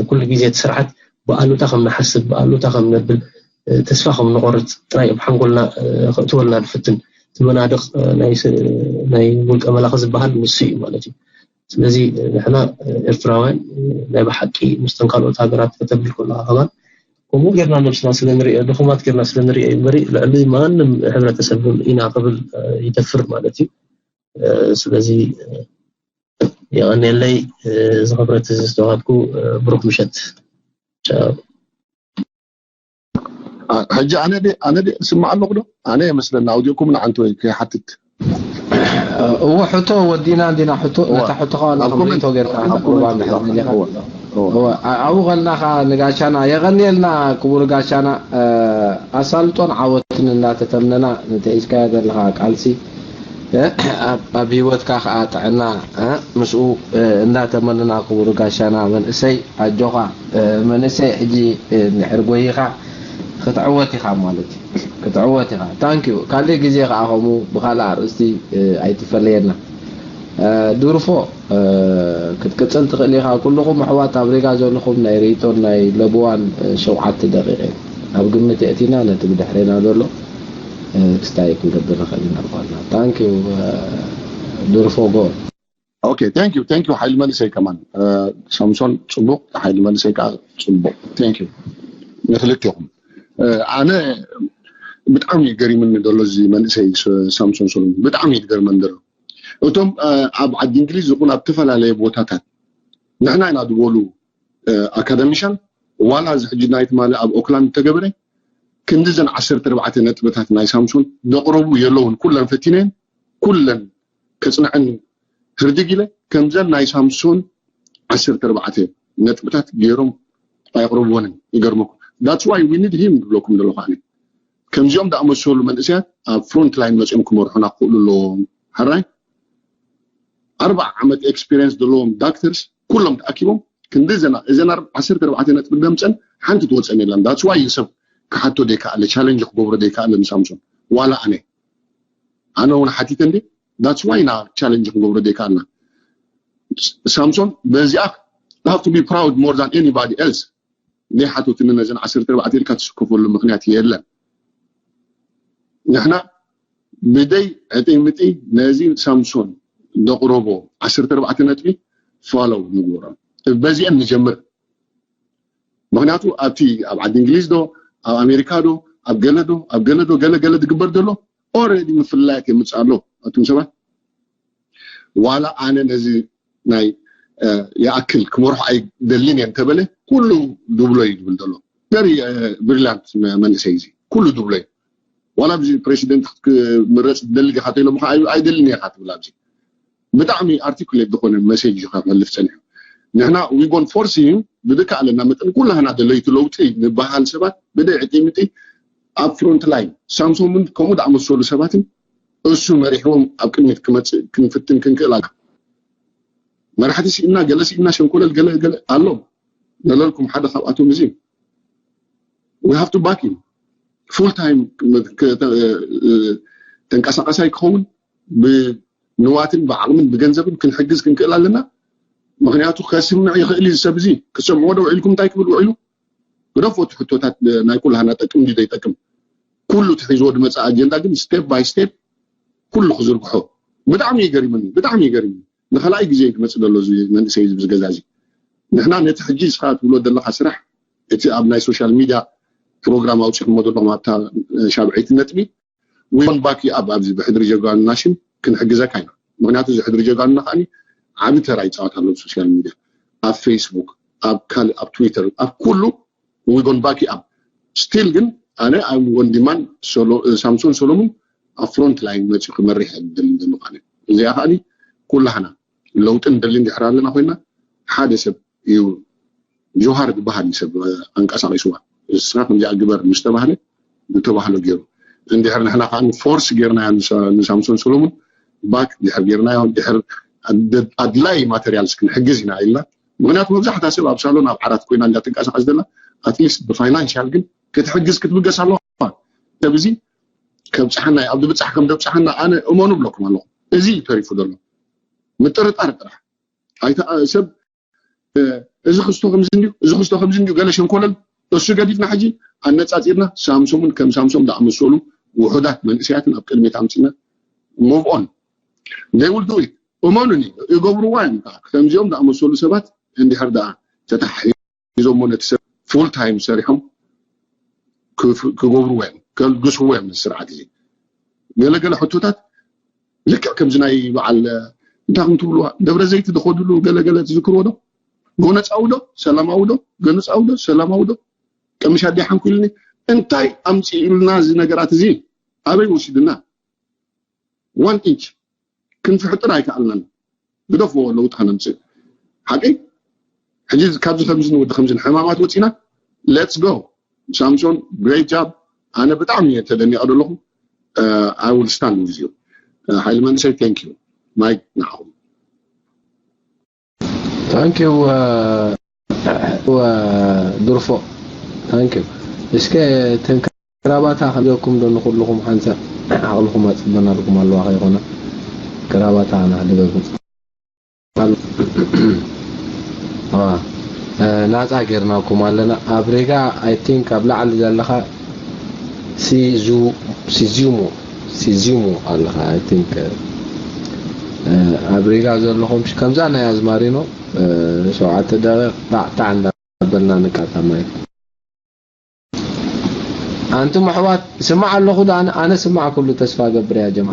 ኩሉ ግዜ እቲ ስርዓት ብኣሉታ ከም ንሓስብ ብኣሉታ ከም ነብል ተስፋ ከም ንቆርፅ ጥራይ ኣብ ሓንጎልና ክእትወልና ዝፍትን እቲ መናድቕ ናይ ውልቀ መላኺ ዝበሃል ንሱ እዩ ማለት እዩ። ስለዚ ንሕና ኤርትራውያን ናይ ብሓቂ ምስተን ካልኦት ሃገራት ከተብል ከለካ ከማን ከምኡ ጌርና ነብስና ስለንሪኦ ድኹማት ጌርና ስለንሪኦ እዩ እምበሪ ልዕሊ ማንም ሕብረተሰብ ኢና ክብል ይደፍር ማለት እዩ። ስለዚ የቐንየለይ እዚ ክብረት እዚ ዝተዋሃብኩ። ብሩክ ምሸት። ሕጂ ኣነ ኣነ ስማዕ ኣለኹ ዶ ኣነ የመስለና ኣውዲኦኩም ንዓንተ ወይ ከይሓትት እወ ሕቶ ወዲና እንዲና ሕቶ ነታ ሕቶ ከዋና ከምሪቶ ጌርካ ቁርባን ድሕር መሊኻ ኣብኡ ኸልና ኸዓ ንጋሻና የቐንየልና ክቡር ጋሻና ኣሳልጦን ዓወትን እናተተምነና ንትሒዝካዮ ዘለኻ ቃልሲ ኣብ ህይወትካ ከዓ ጥዕና ምስኡ እንዳተመነና ክቡር ጋሻና መንእሰይ ኣጆኻ መንእሰይ ሕጂ እንድሕር ጎይኻ ክትዕወት ኢኻ ማለት እዩ ክትዕወት ኢኻ ታንኪዩ ካልእ ግዜ ከዓ ከምኡ ብካልእ ኣርእስቲ ኣይትፈለየና ድርፎ ክትቅፅል ትኽእል ኢኻ ኩልኹም ኣሕዋት ኣብ ሪጋ ዘለኹም ናይ ርእይቶን ናይ ለብዋን ሸውዓተ ደቂቕ ኣብ ግምት የእቲና ነቲ ብድሕሬና ዘሎ ክስታይ ክንገብር ንኽእል ኢና ብኳልና ታንኪዩ ድርፎ ጎ Okay thank you thank you ሓይሊ መንእሰይ ከማን ሳምሶን ፅቡቅ ሓይሊ መንእሰይ ከዓ ፅቡቅ thank you ንክልቴኹም ኣነ ብጣዕሚ ገሪምኒ ዘሎ እዚ መንእሰይ ሳምሶን ሰሎሞን ብጣዕሚ እዩ ዝገርመን ዘሎ እቶም ኣብ ዓዲ እንግሊዝ ይኹን ኣብ ዝተፈላለየ ቦታታት ንሕና ኢና ዝበሉ ኣካደሚሻን ዋላ እዚ ሕጂ ናይ ትማሊ ኣብ ኦክላንድ ተገበረ ክንዲ ዘን ዓሰርተ ኣርባዕተ ነጥብታት ናይ ሳምሶን ዘቕረቡ የለውን ኩለን ፈቲነን ኩለን ከፅንዐን ህርድግ ኢለ ከምዘን ናይ ሳምሶን ዓሰርተ ኣርባዕተ ነጥብታት ገይሮም ኣየቕረብዎንን ይገርመኩም that's why we need him ዝብለኩም ዘለኹ ኣነ ከምዚኦም ዝኣመሰሉ መንእሰያት ኣብ front line መፅኦም ክመርሑና ክኽእሉ ኣለዎም ሕራይ ኣርባዓ ዓመት experience ዘለዎም doctors ኩሎም ተኣኪቦም ክንዲ እዘና እዘና ዓሰርተ ኣርባዕተ ነጥቢ ደምፀን ሓንቲ ትወፀን የለን that's why ሰብ ክሓቶ ዘይከኣለ challenge ክገብሮ ዘይከኣለ ንሳምሶን ዋላ ኣነ ኣነ እውን ሓቲተ እንዴ that's why ኢና challenge ክንገብሮ ዘይከኣልና ሳምሶን በዚኣ have to be proud more than anybody else ዘይሓተትኒ ነዘን ዓሰርተ ኣርባዕተ ኢልካ ትስከፈሉ ምኽንያት የለን ንሕና ብደይ ዕጥይ ምጥይ ነዚ ሳምሶን ዘቕረቦ ዓሰርተ ኣርባዕተ ነጥቢ follow ንግበሮ በዚአን ንጀምር ምኽንያቱ ኣብቲ ኣብ ዓዲ እንግሊዝ ዶ ኣብ ኣሜሪካ ዶ ኣብ ገለ ዶ ኣብ ገለ ዶ ገለ ገለ ዝግበር ዘሎ already ምፍልላያት የምፅእ ኣሎ ኣቱም ሰባት ዋላ ኣነ ነዚ ናይ ይኣክል ክመርሖ ኣይደልን እየ እንተበለ ኩሉ ድብሎ እዩ ዝብል ዘሎ very brilliant መንእሰይ እዚ ኩሉ ድብሎ እዩ ዋላ ኣብዚ ፕሬሲደንት ክትምረፅ ትደሊ ዲኻ ተኢሎም ከዓ ኣይደልን እየ ኢኻ ትብል ኣብዚ ብጣዕሚ articulate ዝኾነ message እዩ ከሕልፍ ፀኒሑ ንሕና we gonna force him ብዝከኣለና መጠን ኩላህና ደለይቲ ለውጢ ንበሃል ሰባት ብደይ ዕጥይ ምጥይ ኣብ front line ሳምሶን እውን ከምኡ ዝኣመሰሉ ሰባትን እሱ መሪሕዎም ኣብ ቅድሚት ክመፅእ ክንፍትን ክንክእል ኣለ መራሕቲ ስኢና ገለ ስኢና ሸንኮለል ገለ ገለ ኣሎ ዘለልኩም ሓደ ካብኣቶም እዚ we have to back him full time ተንቀሳቀሳይ ክኸውን ብንዋትን ብዓቕምን ብገንዘብን ክንሕግዝ ክንክእል ኣለና ምክንያቱ ከስምዕ ይኽእል እዩ ሰብ እዚ ክሰምዕዎ ዶ ውዒልኩም እንታይ ክብል ውዒሉ ግደፎ እቲ ሕቶታት ናይ ኩላህና ጠቅም ድዩ ዘይጠቅም ኩሉ እቲ ሒዝዎ ዝመፅእ ኣጀንዳ ግን step by step ኩሉ ክዝርግሖ ብጣዕሚ እዩ ገሪሙኒ ብጣዕሚ እዩ ገሪሙኒ ንኸልኣይ ግዜ እዩ ዝመፅእ ዘሎ እዚ መንእሰይ እዚ ብዝገዛ እዚ ንሕና ነቲ ሕጂ እስኻ ትብሎ ዘለኻ ስራሕ እቲ ኣብ ናይ social media program ኣውፂኹሞ ዘለኹም ኣብታ ሻብዐይቲ ነጥቢ we gonna back you up ኣብዚ ብሕድሪ ጀጋኑ ናሽን ክንሕግዘካ ኢና ምክንያቱ እዚ ሕድሪ ጀጋኑና ከዓኒ ዓብዪ ተራ ይፃወት ኣሎ ኣብ social media ኣብ Facebook ኣብ ካልእ ኣብ Twitter ኣብ ኩሉ we gonna back you up still ግን ኣነ I'm gonna demand ሳምሶን ሰሎሙን ኣብ front line መፂኡ ክመርሕ እየ ዝደሊ ዘለኹ ኣነ እዚኣ ከዓኒ ኩላህና ለውጢ ንደሊ እንድሕር ኣለና ኮይና ሓደ ሰብ እዩ ጆሃር ዝበሃል እዩ ሰብ ኣንቀሳቒስዋ ንስኻ ከምዚኣ ግበር ምስ ተባህለ ዝተባህሎ ገይሩ እንድሕር ንሕና ከዓ force ጌርናዮ ንሳምሶን ሰሎሙን back ድሕር ጌርናዮ ድሕር ኣድላይ materials ክንሕግዝ ኢና ኢልና ምክንያቱ መብዛሕታ ሰብ ኣብ ሳሎን ኣብ ዓራት ኮይና እንዳተንቀሳቐስ ዘላ at least ብ financial ግን ክትሕግዝ ክትብገስ ኣለዋ። ሰብ እዚ ከብፅሓና እዩ፣ ኣብ ድብፃሕ ከም ደብፅሓና ኣነ እመኑ ብለኩም ኣለኹ። እዚ እዩ ተሪፉ ዘሎ፣ ምጥርጣር ጥራሕ። ኣይተ- ሰብ እዚ ክስቶ ከምዚ እንዲዩ፣ እዚ ክስቶ ከምዚ እንዲዩ፣ ገለ ሸንኮለል እሱ ገዲፍና ሕጂ ኣነፃፂርና ሳምሶምን ከም ሳምሶም ዝኣመሰሉ ውሑዳት መንእሰያትን ኣብ ቅድሚት ኣምፅና move on። They will do it። እመኑኒ፣ ይገብርዋ እዮም። ከምዚኦም ዝኣመሰሉ ሰባት እንድሕር ደኣ ተታሒዞሞ ነቲ ሰብ full time ሰሪሖም ክፍ- ክገብርዎ እዮም፣ ከልግስዎ እዮም ነቲ ስርዓት እዚ። ገለገለ ሕቶታት ልክዕ ከምዚ ናይ በዓል እንታይ ከም ትብልዋ ደብረ ዘይት ዝኸድሉ ገለገለ ትዝክርዎ ዶ? ጎነፃዊ ዶ ሰላማዊ ዶ? ጎነፃዊ ዶ ሰላማዊ ዶ? ቀምሽ ኣዲሓንኩ ኢሉኒ። እንታይ ኣምፂኡልና እዚ ነገራት እዚ? ኣበይ ወሲድና? ዋን ኢንች ክንፍሕጥር ኣይከኣልናን። ግደፍዎ፣ ለውጢ ከነምፅእ ሓቂ። ሕጂ ካብዚ ከምዚ ንወዲ ከምዚ ሕማማት ወፂና። Let's go። ሳምሶን፣ great job። ኣነ ብጣዕሚ እየ ተደኒቐ ዘለኹ። I will stand with you። ሓይሊ መንእሰይ፣ thank you። ማይክ ንዓኹም። Thank you ድርፎ። Thank you። እስከ እተን ክራባታ ከምዘኩም ዶ ንኩልኹም ሓንሳእ ዓቕልኹም ኣፅበናልኩም ኣለዋ ከይኮነ ክራባታ ኣናህልበኩም። ናፃ ጌርናኩም ኣለና። ኣብ ሬጋ I think ኣብ ላዕሊ ዘለኻ ሲዙ- ሲዚሙ ሲዚሙ ኣለኻ። I think ኣብ ሬጋ ዘለኹም ከምዛ ናይ ኣዝማሪኖ ሸውዓተ ደቂቕ ጣዕጣዕ እንዳበልና ንቃታ ማይ። ኣንቱም ኣሕዋት ስማዕ ኣለኹ ዶ? ኣነ ኣነ ስማዕ ኩሉ ተስፋ ገብር እያ ጀማ።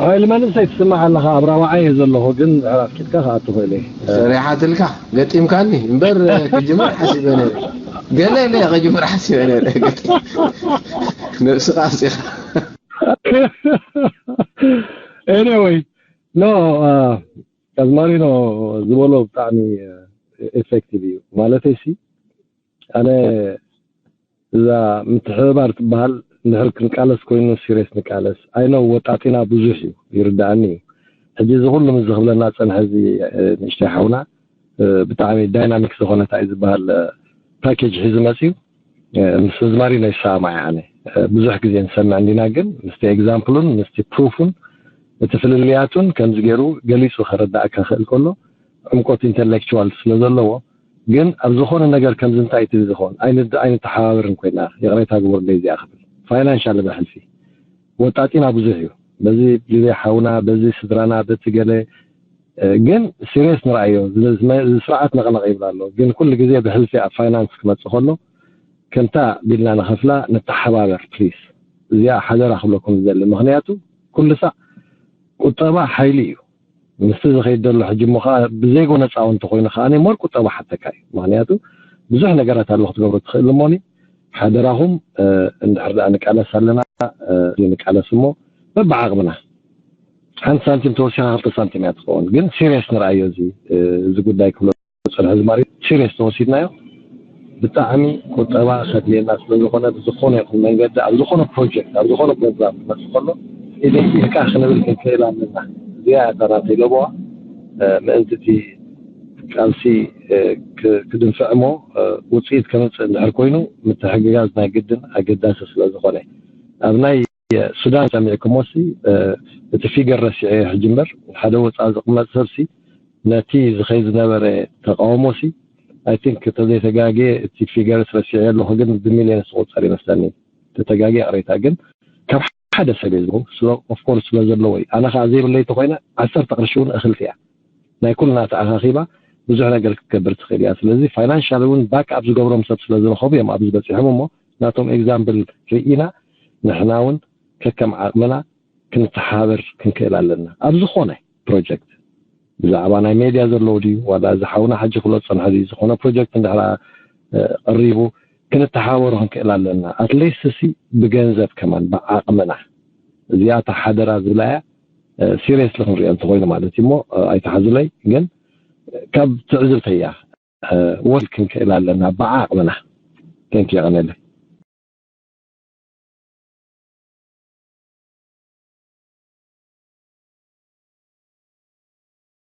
ሓይሊ መንእሰይ ትስማዕ ኣለኻ። ኣብ ራብዓይ እየ ዘለኹ፣ ግን ድሕር ኣፍቂድካ ክኣቱ ክእል እየ። ሰሪሓትልካ ገጢምካኒ እምበር ክጅምር ሓሲበ ነይረ። ገለ ኢለ ክጅምር ሓሲበ ነይረ። ነብስኻ ኣስኢኻ። Anyway, no, ኣዝማሪኖ ዝበሎ ብጣዕሚ effective እዩ። ማለተይ ሲ ኣነ እዛ ምትሕብባር ትበሃል እንድሕር ክንቃለስ ኮይኑ serious ንቃለስ። I know ወጣጢና ብዙሕ እዩ፣ ይርዳኣኒ እዩ። ሕጂ እዚ ኩሉ ምስ ዝኽብለና ዝፀንሐ እዚ ንእሽተይ ሓውና ብጣዕሚ dynamic ዝኾነ እንታይ እዩ ዝበሃል package ሒዙ መፅዩ። ምስ ኣዝማሪኖ ይሰማማዕ እየ ኣነ። ብዙሕ ግዜ ንሰምዕ እንዲና፣ ግን ምስቲ example ኡን ምስቲ proof ኡን እቲ ፍልልያቱን ከምዚ ገይሩ ገሊፁ ከረዳእካ ክእል ከሎ ዕምቆት intellectual ስለ ዘለዎ፣ ግን ኣብ ዝኾነ ነገር ከምዚ እንታይ እቲ ዝኸውን ኣይንድ- ኣይንተሓባበርን ኮይና፣ ይቕሬታ ግበሩለይ እዚኣ ክብል። Financial ብሕልፊ ወጣጢና ብዙሕ እዩ። በዚ ግዜ ሓውና፣ በዚ ስድራና፣ በቲ ገለ ግን serious ንርኣዮ። እዚ ስርዓት ነቕነቕ ይብል ኣሎ፣ ግን ኩሉ ግዜ ብሕልፊ ኣብ finance ክመፅእ ከሎ ከምታ ቢልና ንኸፍላ ንተሓባበር please። እዚኣ ሓደራ ክብለኩም ዝደሊ፣ ምኽንያቱ ኩሉ ሳዕ ቁጠባ ሓይሊ እዩ። ምስቲ ዝኸይድ ዘሎ ሕጂ እሞ ከዓ ብዘይጎነፃዊ እንተኮይኑ ከዓ more ቁጠባ ሓተካ እዩ። ምኽንያቱ ብዙሕ ነገራት ኣሎ ክትገብሮ ትኽእል እሞኒ ሓደራኹም እንድሕር ደኣ ንቃለስ ኣለና ንቃለስ እሞ በብዓቕምና ሓንቲ ሳንቲም ተወሲኻ ክልተ ሳንቲም እያ ትኸውን። ግን serious ንርኣዮ እዚ እዚ ጉዳይ ክብሎ ዝፀንሐ ዝማሪ serious ተወሲድናዮ ብጣዕሚ ቁጠባ ከድልየና ስለዝኾነ ብዝኾነ ይኹን መንገዲ ኣብ ዝኾነ project ኣብ ዝኾነ program ክመፅእ ከሎ ኢደይ ኢድካ ክንብል ክንክእል ኣለና። እዚኣ እያ እታ ናተይ ለበዋ ምእንቲ እቲ ቃልሲ ክድንፍዕ እሞ ውፅኢት ከምፅእ እንድሕር ኮይኑ ምትሕግጋዝ ናይ ግድን ኣገዳሲ ስለዝኾነ ኣብ ናይ ሱዳን ሰሚዕኩሞ ሲ እቲ figure ረሲዐዮ ሕጂ እምበር ሓደ ወፃኢ ዝቕመጥ ሰብ ሲ ነቲ ዝኸይ ዝነበረ ተቃውሞ ሲ I think ተዘይተጋግየ እቲ figure ረሲዐ ኣለኹ ግን ብ millions ዝቑፀር ይመስለኒ ተተጋግየ ይቕሬታ ግን ካብ ሓደ ሰብ እየ ዝብሉ of course ስለ ዘለዎ እዩ ኣነ ከዓ ዘይብለይ ተኮይነ ዓሰርተ ቅርሺ እውን እኽልቲ እያ ናይ ኩልና ተኣኻኺባ ብዙሕ ነገር ክትገብር ትኽእል እያ ስለዚ financial እውን back up ዝገብሮም ሰብ ስለ ዝረኸቡ እዮም ኣብዚ በፂሖም እሞ ናቶም example ርኢና ንሕና እውን ከከም ዓቕምና ክንተሓባበር ክንክእል ኣለና ኣብ ዝኾነ project ብዛዕባ ናይ ሜድያ ዘለዎ ድዩ ዋላ እዚ ሓውና ሕጂ ክብሎ ዝፀንሐ ድዩ ዝኾነ project እንድሕራ ቀሪቡ ክንተሓባበሮ ክንክእል ኣለና at least ሲ ብገንዘብ ከማን ብዓቕምና እዚኣ እታ ሓደራ ዝብላ እያ seriously ክንሪኦ እንተኮይኑ ማለት እዩ እሞ ኣይተሓዙለይ ግን ካብ ትዕዝብተይ እያ ወል ክንክእል ኣለና ብዓቕምና thank you የቐነለይ